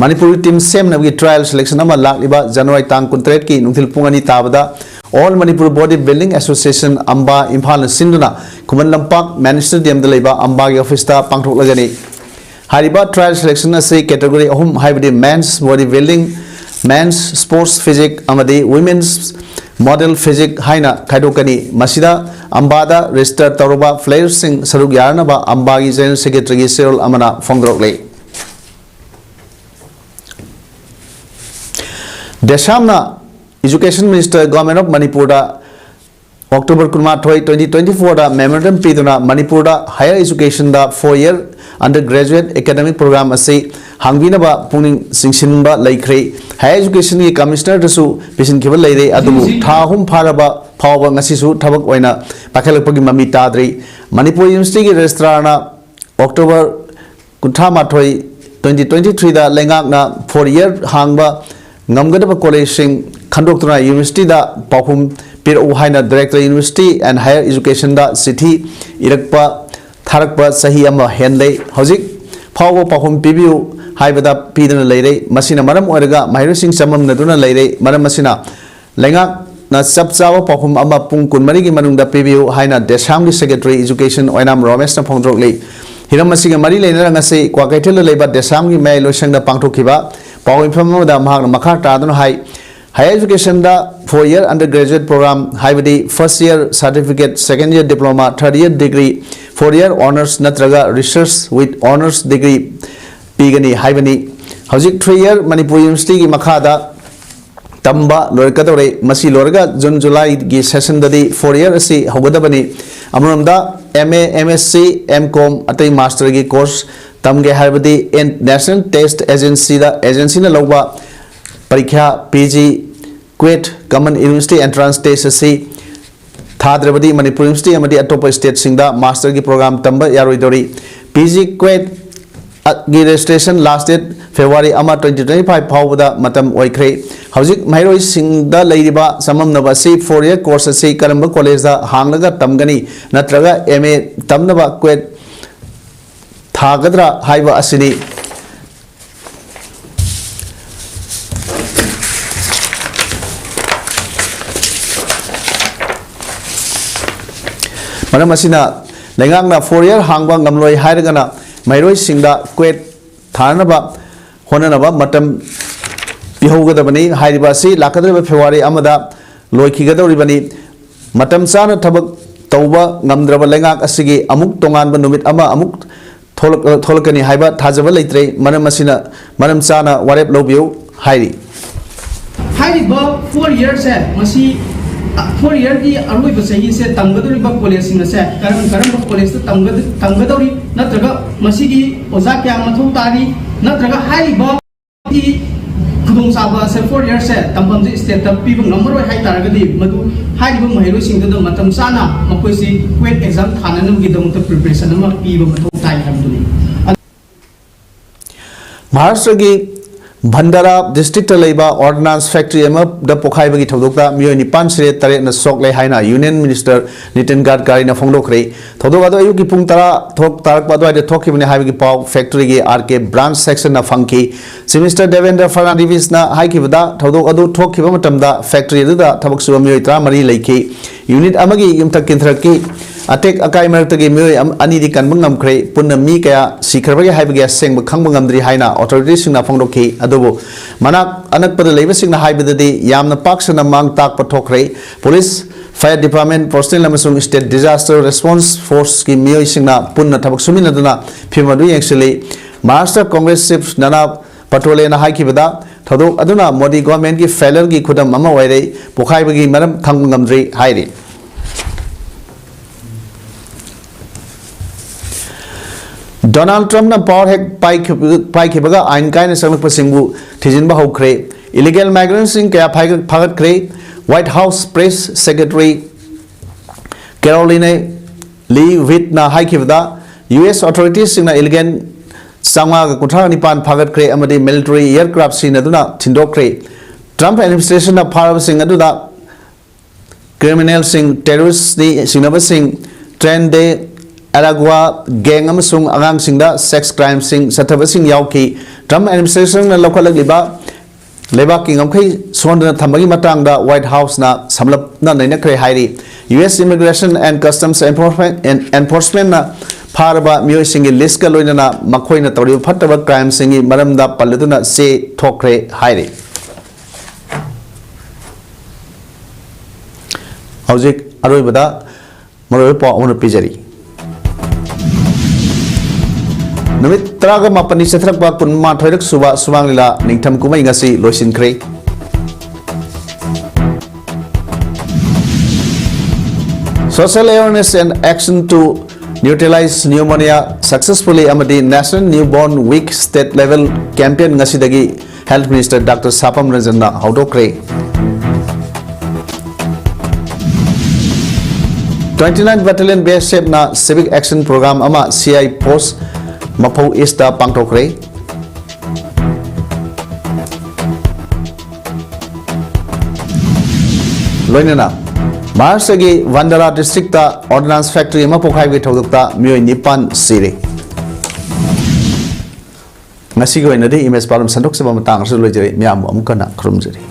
ꯃꯅꯤꯄꯨꯔꯒꯤ ꯇꯤꯝ ꯁꯦꯝꯅꯕꯒꯤ trial selection ꯑꯃ ꯂꯥꯛꯂꯤꯕ ꯖꯅꯋꯥꯔꯤ ꯇꯥꯡ ꯀꯨꯟꯇꯔꯦꯠꯀꯤ ꯅꯨꯡꯊꯤꯜ ꯄꯨꯡ ꯑꯅꯤ ꯇꯥꯕꯗ All Manipur Body Building Association, ꯑꯝꯕꯥ, ꯏꯝꯐꯥꯜꯅ ꯁꯤꯟꯗꯨꯅ ꯈꯨꯃꯟ ꯂꯝꯄꯥꯛ Mini Stadiumꯗ ꯂꯩꯕ ꯑꯝꯕꯥꯒꯤ officeꯇ ꯄꯥꯡꯊꯣꯛꯂꯒꯅꯤ꯫ ꯍꯥꯏꯔꯤꯕ trial selection ꯑꯁꯤ category ꯑꯍꯨꯝ, ꯍꯥꯏꯕꯗꯤ Men's Body Building, Men's Sports Physique ꯑꯃꯗꯤ Women's Model Physique ꯍꯥꯏꯅ ꯈꯥꯏꯗꯣꯛꯀꯅꯤ꯫ ꯃꯁꯤꯗ ꯑꯝꯕꯥꯗ register ꯇꯧꯔꯕ playerꯁꯤꯡ ꯁꯔꯨꯛ ꯌꯥꯔꯅꯕ ꯑꯝꯕꯥꯒꯤ General Secretaryꯒꯤ ꯆꯦꯔꯣꯜ ꯑꯃꯅ ꯐꯣꯡꯗꯣꯔꯛꯂꯤ꯫ ꯗꯦꯁꯥꯝꯅ Education Minister, Government of Manipurꯗ October ꯀꯨꯟꯃꯥꯊꯣꯏ, twenty twenty-fourꯗ memorandum ꯄꯤꯗꯨꯅ ꯃꯅꯤꯄꯨꯔꯗ higher educationꯗ four year undergraduate academic program ꯑꯁꯤ ꯍꯥꯡꯕꯤꯅꯕ ꯄꯨꯛꯅꯤꯡ ꯆꯤꯡꯁꯤꯟꯕ ꯂꯩꯈ꯭ꯔꯦ꯫ Higher educationꯒꯤ commissionerꯗꯁꯨ ꯄꯤꯁꯤꯟꯈꯤꯕ ꯂꯩꯔꯦ, ꯑꯗꯨꯕꯨ ꯊꯥ ꯑꯍꯨꯝ ꯐꯥꯔꯕ ꯐꯥꯎꯕ ꯉꯁꯤꯁꯨ ꯊꯕꯛ ꯑꯣꯏꯅ ꯄꯥꯏꯈꯠꯂꯛꯄꯒꯤ ꯃꯃꯤ ꯇꯥꯗ꯭ꯔꯤ꯫ ꯃꯅꯤꯄꯨꯔ Universityꯒꯤ registrarꯅ October ꯀꯨꯟꯊ꯭ꯔꯥ ꯃꯥꯊꯣꯏ, twenty twenty-threeꯗ ꯂꯩꯉꯥꯛꯅ four year ꯍꯥꯡꯕ ꯉꯝꯒꯗꯕ collegeꯁꯤꯡ ꯈꯟꯗꯣꯛꯇꯨꯅ universityꯗ ꯄꯥꯎꯈꯨꯝ ꯄꯤꯔꯛꯎ ꯍꯥꯏꯅ Director University and Higher Educationꯗ ꯆꯤꯊꯤ ꯏꯔꯛꯄ, ꯊꯥꯔꯛꯄ ꯆꯍꯤ ꯑꯃ ꯍꯦꯟꯂꯦ꯫ ꯍꯧꯖꯤꯛ ꯐꯥꯎꯕ ꯄꯥꯎꯈꯨꯝ ꯄꯤꯕꯤꯌꯨ ꯍꯥꯏꯕꯗ ꯄꯤꯗꯅ ꯂꯩꯔꯦ꯫ ꯃꯁꯤꯅ ꯃꯔꯝ ꯑꯣꯏꯔꯒ ꯃꯍꯩꯔꯣꯏꯁꯤꯡ ꯆꯃꯝꯅꯗꯨꯅ ꯂꯩꯔꯦ꯫ ꯃꯔꯝ ꯑꯁꯤꯅ ꯂꯩꯉꯥꯛꯅ ꯆꯞ ꯆꯥꯕ ꯄꯥꯎꯈꯨꯝ ꯑꯃ ꯄꯨꯡ ꯀꯨꯟꯃꯔꯤꯒꯤ ꯃꯅꯨꯡꯗ ꯄꯤꯕꯤꯌꯨ ꯍꯥꯏꯅ ꯗꯦꯁꯥꯝꯒꯤ Secretary Education ꯑꯣꯏꯅꯥꯝ ꯔꯣꯃꯦꯁꯅ ꯐꯣꯡꯗꯣꯔꯛꯂꯤ꯫ ꯍꯤꯔꯝ ꯑꯁꯤꯒ ꯃꯔꯤ ꯂꯩꯅꯅ ꯉꯁꯤ ꯀ꯭ꯋꯥꯀꯩꯊꯦꯜꯗ ꯂꯩꯕ ꯗꯦꯁꯥꯝꯒꯤ ꯃꯌꯥꯏ ꯂꯣꯏꯁꯪꯗ ꯄꯥꯡꯊꯣꯛꯈꯤꯕ ꯄꯥꯎ ꯃꯤꯐꯝ ꯑꯃꯗ ꯃꯍꯥꯛꯅ ꯃꯈꯥ ꯇꯥꯗꯨꯅ ꯍꯥꯏ, Higher educationꯗ four year undergraduate program, ꯍꯥꯏꯕꯗꯤ first year certificate, second year diploma, third year degree, four year honours ꯅꯠꯇ꯭ꯔꯒ research with honours degree ꯄꯤꯒꯅꯤ ꯍꯥꯏꯕꯅꯤ꯫ ꯍꯧꯖꯤꯛ three year ꯃꯅꯤꯄꯨꯔ Universityꯒꯤ ꯃꯈꯥꯗ ꯇꯝꯕ ꯂꯣꯏꯔꯛꯀꯗꯧꯔꯦ꯫ ꯃꯁꯤ ꯂꯣꯏꯔꯒ June Julyꯒꯤ sessionꯗꯗꯤ four year ꯑꯁꯤ ꯍꯧꯒꯗꯕꯅꯤ꯫ ꯑꯃꯔꯣꯝꯗ M A, M S C, M Com, ꯑꯇꯩ masterꯒꯤ course ꯇꯝꯒꯦ ꯍꯥꯏꯔꯕꯗꯤ National Test Agencyꯗ, agencyꯅ ꯂꯧꯕ ꯄꯔꯤꯈ꯭ꯌꯥ P G CUET Common University Entrance Test ꯑꯁꯤ ꯊꯥꯗ꯭ꯔꯕꯗꯤ ꯃꯅꯤꯄꯨꯔ University ꯑꯃꯗꯤ ꯑꯇꯣꯞꯄ stateꯁꯤꯡꯗ masterꯒꯤ program ꯇꯝꯕ ꯌꯥꯔꯣꯏꯗꯧꯔꯤ꯫ P G CUETꯒꯤ registration last date February ꯑꯃ, twenty twenty-five ꯐꯥꯎꯕꯗ ꯃꯇꯝ ꯑꯣꯏꯈ꯭ꯔꯦ꯫ ꯍꯧꯖꯤꯛ ꯃꯍꯩꯔꯣꯏꯁꯤꯡꯗ ꯂꯩꯔꯤꯕ ꯆꯃꯝꯅꯕ ꯑꯁꯤ four year course ꯑꯁꯤ ꯀꯔꯝꯕ ꯀꯣꯂꯦꯖꯇ ꯍꯥꯡꯂꯒ ꯇꯝꯒꯅꯤ, ꯅꯠꯇ꯭ꯔꯒ M A ꯇꯝꯅꯕ ꯀ꯭ꯋꯦꯠ ꯊꯥꯒꯗ꯭ꯔꯥ ꯍꯥꯏꯕ ꯑꯁꯤꯅꯤ꯫ ꯃꯔꯝ ꯑꯁꯤꯅ, ꯂꯩꯉꯥꯛꯅ four year ꯍꯥꯡꯕ ꯉꯝꯂꯣꯏ ꯍꯥꯏꯔꯒꯅ, ꯃꯍꯩꯔꯣꯏꯁꯤꯡꯗ ꯀ꯭ꯋꯦꯠ ꯊꯥꯅꯅꯕ ꯍꯣꯠꯅꯅꯕ ꯃꯇꯝ ꯄꯤꯍꯧꯒꯗꯕꯅꯤ꯫ ꯍꯥꯏꯔꯤꯕ ꯑꯁꯤ ꯂꯥꯛꯀꯗꯧꯔꯤꯕ ꯐꯦꯕ꯭ꯔꯨꯋꯥꯔꯤ ꯑꯃꯗ ꯂꯣꯏꯈꯤꯒꯗꯧꯔꯤꯕꯅꯤ꯫ ꯃꯇꯝ ꯆꯥꯅ ꯊꯕꯛ ꯇꯧꯕ ꯉꯝꯗ꯭ꯔꯕ ꯂꯩꯉꯥꯛ ꯑꯁꯤꯒꯤ ꯑꯃꯨꯛ ꯇꯣꯉꯥꯟꯕ ꯅꯨꯃꯤꯠ ꯑꯃ ꯑꯃꯨꯛ ꯊꯣꯛꯂꯛ-, ꯊꯣꯛꯂꯛꯀꯅꯤ ꯍꯥꯏꯕ ꯊꯥꯖꯕ ꯂꯩꯇ꯭ꯔꯦ꯫ ꯃꯔꯝ ꯑꯁꯤꯅ, ꯃꯔꯝ ꯆꯥꯅ ꯋꯥꯔꯦꯞ ꯂꯧꯕꯤꯌꯨ ꯍꯥꯏꯔꯤ꯫ ꯍꯥꯏꯔꯤꯕ four yearꯁꯦ, ꯃꯁꯤ, ꯑ, four yearꯒꯤ ꯑꯔꯣꯏꯕ ꯆꯍꯤꯁꯦ ꯇꯝꯒꯗꯧꯔꯤꯕ ꯀꯣꯂꯦꯖꯁꯤꯡ ꯑꯁꯦ ꯀꯔꯝ ꯀꯔꯝꯕ ꯀꯣꯂꯦꯖꯇ ꯇꯝꯒꯗ-, ꯇꯝꯒꯗꯧꯔꯤ, ꯅꯠꯇ꯭ꯔꯒ ꯃꯁꯤꯒꯤ ꯑꯣꯖꯥ ꯀꯌꯥ ꯃꯊꯧ ꯇꯥꯔꯤ, ꯅꯠꯇ꯭ꯔꯒ ꯍꯥꯏꯔꯤꯕ ꯈꯨꯗꯣꯡꯆꯥꯕ ꯑꯁꯦ four yearꯁꯦ ꯇꯝꯐꯝꯁꯦ stateꯇ ꯄꯤꯕ ꯉꯝꯃꯔꯣꯏ ꯍꯥꯏ ꯇꯥꯔꯒꯗꯤ, ꯃꯗꯨ ꯍꯥꯏꯔꯤꯕ ꯃꯍꯩꯔꯣꯏꯁꯤꯡꯗꯨꯗ ꯃꯇꯝ ꯆꯥꯅ ꯃꯈꯣꯏꯁꯤ ꯀ꯭ꯋꯦꯠ exam ꯊꯥꯅꯅꯕꯒꯤꯗꯃꯛꯇ preparation ꯑꯃ ꯄꯤꯕ ꯃꯊꯧ ꯇꯥꯏ ꯍꯥꯏꯕꯗꯨꯅꯤ꯫ ꯃꯍꯥꯔꯥꯁꯇ꯭ꯔꯒꯤ ꯚꯟꯗꯥꯔꯥ districtꯇ ꯂꯩꯕ ordnance factory ꯑꯃꯗ ꯄꯣꯈꯥꯏꯕꯒꯤ ꯊꯧꯗꯣꯛꯇ ꯃꯤꯑꯣꯏ ꯅꯤꯄꯥꯟ ꯁꯤꯔꯦ, ꯇꯔꯦꯠꯅ ꯁꯣꯛꯂꯦ ꯍꯥꯏꯅ Union Minister ꯅꯤꯇꯤꯟ ꯒꯗꯀꯥꯔꯤꯅ ꯐꯣꯡꯗꯣꯛꯈ꯭ꯔꯦ꯫ ꯊꯧꯗꯣꯛ ꯑꯗꯨ ꯑꯌꯨꯛꯀꯤ ꯄꯨꯡ ꯇꯔꯥ ꯊꯣꯛ ꯇꯥꯔꯛꯄ ꯑꯗꯨꯋꯥꯏꯗ ꯊꯣꯛꯈꯤꯕꯅꯤ ꯍꯥꯏꯕꯒꯤ ꯄꯥꯎ factoryꯒꯤ R K branch sectionꯅ ꯐꯪꯈꯤ꯫ Chief Minister ꯗꯦꯕꯦꯟꯗ꯭ꯔ ꯐꯔꯅꯥꯟꯗꯤꯁꯅ ꯍꯥꯏꯈꯤꯕꯗ, ꯊꯧꯗꯣꯛ ꯑꯗꯨ ꯊꯣꯛꯈꯤꯕ ꯃꯇꯝꯗ factory ꯑꯗꯨꯗ ꯊꯕꯛ ꯁꯨꯕ ꯃꯤꯑꯣꯏ ꯇꯔꯥꯃꯔꯤ ꯂꯩꯈꯤ꯫ Unit ꯑꯃꯒꯤ ꯌꯨꯝꯊꯛ ꯀꯤꯟꯊꯛꯀꯤ ꯑꯇꯦꯛ ꯑꯀꯥꯏ ꯃꯔꯛꯇꯒꯤ ꯃꯤꯑꯣꯏ ꯑꯝ-, ꯑꯅꯤꯗꯤ ꯀꯟꯕ ꯉꯝꯈ꯭ꯔꯦ꯫ ꯄꯨꯟꯅ ꯃꯤ ꯀꯌꯥ ꯁꯤꯈ꯭ꯔꯕꯒꯦ ꯍꯥꯏꯕꯒꯤ ꯑꯁꯦꯡꯕ ꯈꯪꯕ ꯉꯝꯗ꯭ꯔꯤ ꯍꯥꯏꯅ authoritiesꯁꯤꯡꯅ ꯐꯣꯡꯗꯣꯛꯈꯤ꯫ ꯑꯗꯨꯕꯨ ꯃꯅꯥꯛ ꯑꯅꯛꯄꯗ ꯂꯩꯕꯁꯤꯡꯅ ꯍꯥꯏꯕꯗꯗꯤ ꯌꯥꯝꯅ ꯄꯥꯛ ꯁꯟꯅ ꯃꯥꯡ ꯇꯥꯛꯄ ꯊꯣꯛꯈ꯭ꯔꯦ꯫ Police, fire department personnel ꯑꯃꯁꯨꯡ state disaster response forceꯀꯤ ꯃꯤꯑꯣꯏꯁꯤꯡꯅ ꯄꯨꯟꯅ ꯊꯕꯛ ꯁꯨꯃꯤꯟꯅꯗꯨꯅ ꯐꯤꯚꯝ ꯑꯗꯨ ꯌꯦꯡꯁꯤꯜꯂꯤ꯫ ꯃꯍꯥꯔꯥꯁꯇ꯭ꯔ Congress chief ꯅꯥꯅꯥ ꯄꯇꯣꯂꯦꯅ ꯍꯥꯏꯈꯤꯕꯗ, ꯊꯧꯗꯣꯛ ꯑꯗꯨꯅ ꯃꯣꯗꯤ governmentꯀꯤ failureꯒꯤ ꯈꯨꯗꯝ ꯑꯃ ꯑꯣꯏꯔꯦ, ꯄꯣꯈꯥꯏꯕꯒꯤ ꯃꯔꯝ ꯈꯪꯕ ꯉꯝꯗ꯭ꯔꯤ ꯍꯥꯏꯔꯤ꯫ ꯗꯣꯅꯥꯜꯗ ꯇ꯭ꯔꯝꯞꯅ power ꯍꯦꯛ ꯄꯥꯏꯈꯤꯕ-, ꯄꯥꯏꯈꯤꯕꯒ ꯑꯥꯏꯟ ꯀꯥꯏꯅ ꯆꯪꯂꯛꯄꯁꯤꯡꯕꯨ ꯊꯤꯖꯤꯟꯕ ꯍꯧꯈ꯭ꯔꯦ꯫ Illegal migrantꯁꯤꯡ ꯀꯌꯥ ꯐꯥꯏꯒ-, ꯐꯥꯒꯠꯈ꯭ꯔꯦ꯫ White House press secretary Karoline Leavittꯅ ꯍꯥꯏꯈꯤꯕꯗ, U S authoritiesꯁꯤꯡꯅ illegal ꯆꯥꯝꯃꯉꯥꯒ ꯀꯨꯟꯊ꯭ꯔꯥ ꯅꯤꯄꯥꯟ ꯐꯥꯒꯠꯈ꯭ꯔꯦ ꯑꯃꯗꯤ military aircraft ꯁꯤꯖꯤꯟꯅꯗꯨꯅ ꯊꯤꯟꯗꯣꯛꯈ꯭ꯔꯦ꯫ ꯇ꯭ꯔꯝꯞ administration ꯅ ꯐꯥꯔꯕꯁꯤꯡ ꯑꯗꯨꯗ criminal ꯁꯤꯡ, terrorist ꯇꯤ ꯆꯤꯡꯅꯕꯁꯤꯡ, Tren de Aragua gang ꯑꯃꯁꯨꯡ ꯑꯉꯥꯡꯁꯤꯡꯗ sex crime ꯁꯤꯡ ꯆꯠꯊꯕꯁꯤꯡ ꯌꯥꯎꯈꯤ꯫ ꯇ꯭ꯔꯝꯞ administration ꯅ ꯂꯧꯈꯠꯂꯛꯂꯤꯕ ꯂꯩꯕꯥꯛꯀꯤ ꯉꯝꯈꯩ ꯁꯣꯟꯗꯅ ꯊꯝꯕꯒꯤ ꯃꯇꯥꯡꯗ White House ꯅ ꯁꯝꯂꯞꯅ ꯅꯩꯅꯈ꯭ꯔꯦ ꯍꯥꯏꯔꯤ꯫ U S Immigration and Customs Enforcement, Enforcement ꯅ ꯐꯥꯔꯕ ꯃꯤꯑꯣꯏꯁꯤꯡꯒꯤ list ꯀ ꯂꯣꯏꯅꯅ ꯃꯈꯣꯏꯅ ꯇꯧꯔꯤꯕ ꯐꯠꯇꯕ crime ꯁꯤꯡꯒꯤ ꯃꯔꯝꯗ ꯄꯜꯂꯗꯨꯅ ꯆꯦ ꯊꯣꯛꯈ꯭ꯔꯦ ꯍꯥꯏꯔꯤ꯫ ꯍꯧꯖꯤꯛ ꯑꯔꯣꯏꯕꯗ ꯃꯔꯨꯑꯣꯏꯕ ꯄꯥꯎ ꯑꯃꯅ ꯄꯤꯖꯔꯤ꯫ ꯅꯨꯃꯤꯠ ꯇꯔꯥꯒ ꯃꯥꯄꯟꯅꯤ ꯆꯠꯊꯔꯛꯄ ꯀꯨꯟꯃꯥꯊꯣꯏꯔꯛ ꯁꯨꯕ ꯁꯨꯃꯥꯡ ꯂꯤꯂꯥ ꯅꯤꯡꯊꯝ ꯀꯨꯝꯍꯩ ꯉꯁꯤ ꯂꯣꯏꯁꯤꯟꯈ꯭ꯔꯦ꯫ Social Awareness and Action to Neutralize Pneumonia Successfully ꯑꯃꯗꯤ National Newborn Week State Level Campaign ꯉꯁꯤꯗꯒꯤ Health Minister Doctor ꯁꯥꯄꯝ ꯔꯟꯖꯟꯅ ꯍꯧꯗꯣꯛꯈ꯭ꯔꯦ꯫ Twenty nine Battalion B S F ꯅ Civic Action Program ꯑꯃ C I Post ꯃꯐꯧ East ꯇ ꯄꯥꯡꯊꯣꯛꯈ꯭ꯔꯦ꯫ ꯂꯣꯏꯅꯅ ꯃꯍꯥꯔꯥꯁꯇ꯭ꯔꯒꯤ ꯚꯟꯗꯥꯔꯥ district ꯇ ordnance factory ꯑꯃ ꯄꯣꯈꯥꯏꯕꯒꯤ ꯊꯧꯗꯣꯛꯇ ꯃꯤꯑꯣꯏ ꯅꯤꯄꯥꯟ ꯁꯤꯔꯦ꯫ ꯉꯁꯤꯒꯤ ꯑꯣꯏꯅꯗꯤ ꯏꯃꯦꯖ ꯄꯥꯎꯗꯝ ꯁꯟꯗꯣꯛꯆꯕ ꯃꯇꯥꯡ ꯑꯁꯤꯗ ꯂꯣꯏꯖꯔꯦ꯫ ꯃꯤꯌꯥꯝꯕꯨ ꯑꯃꯨꯛ ꯍꯟꯅ ꯈꯨꯔꯨꯝꯖꯔꯤ꯫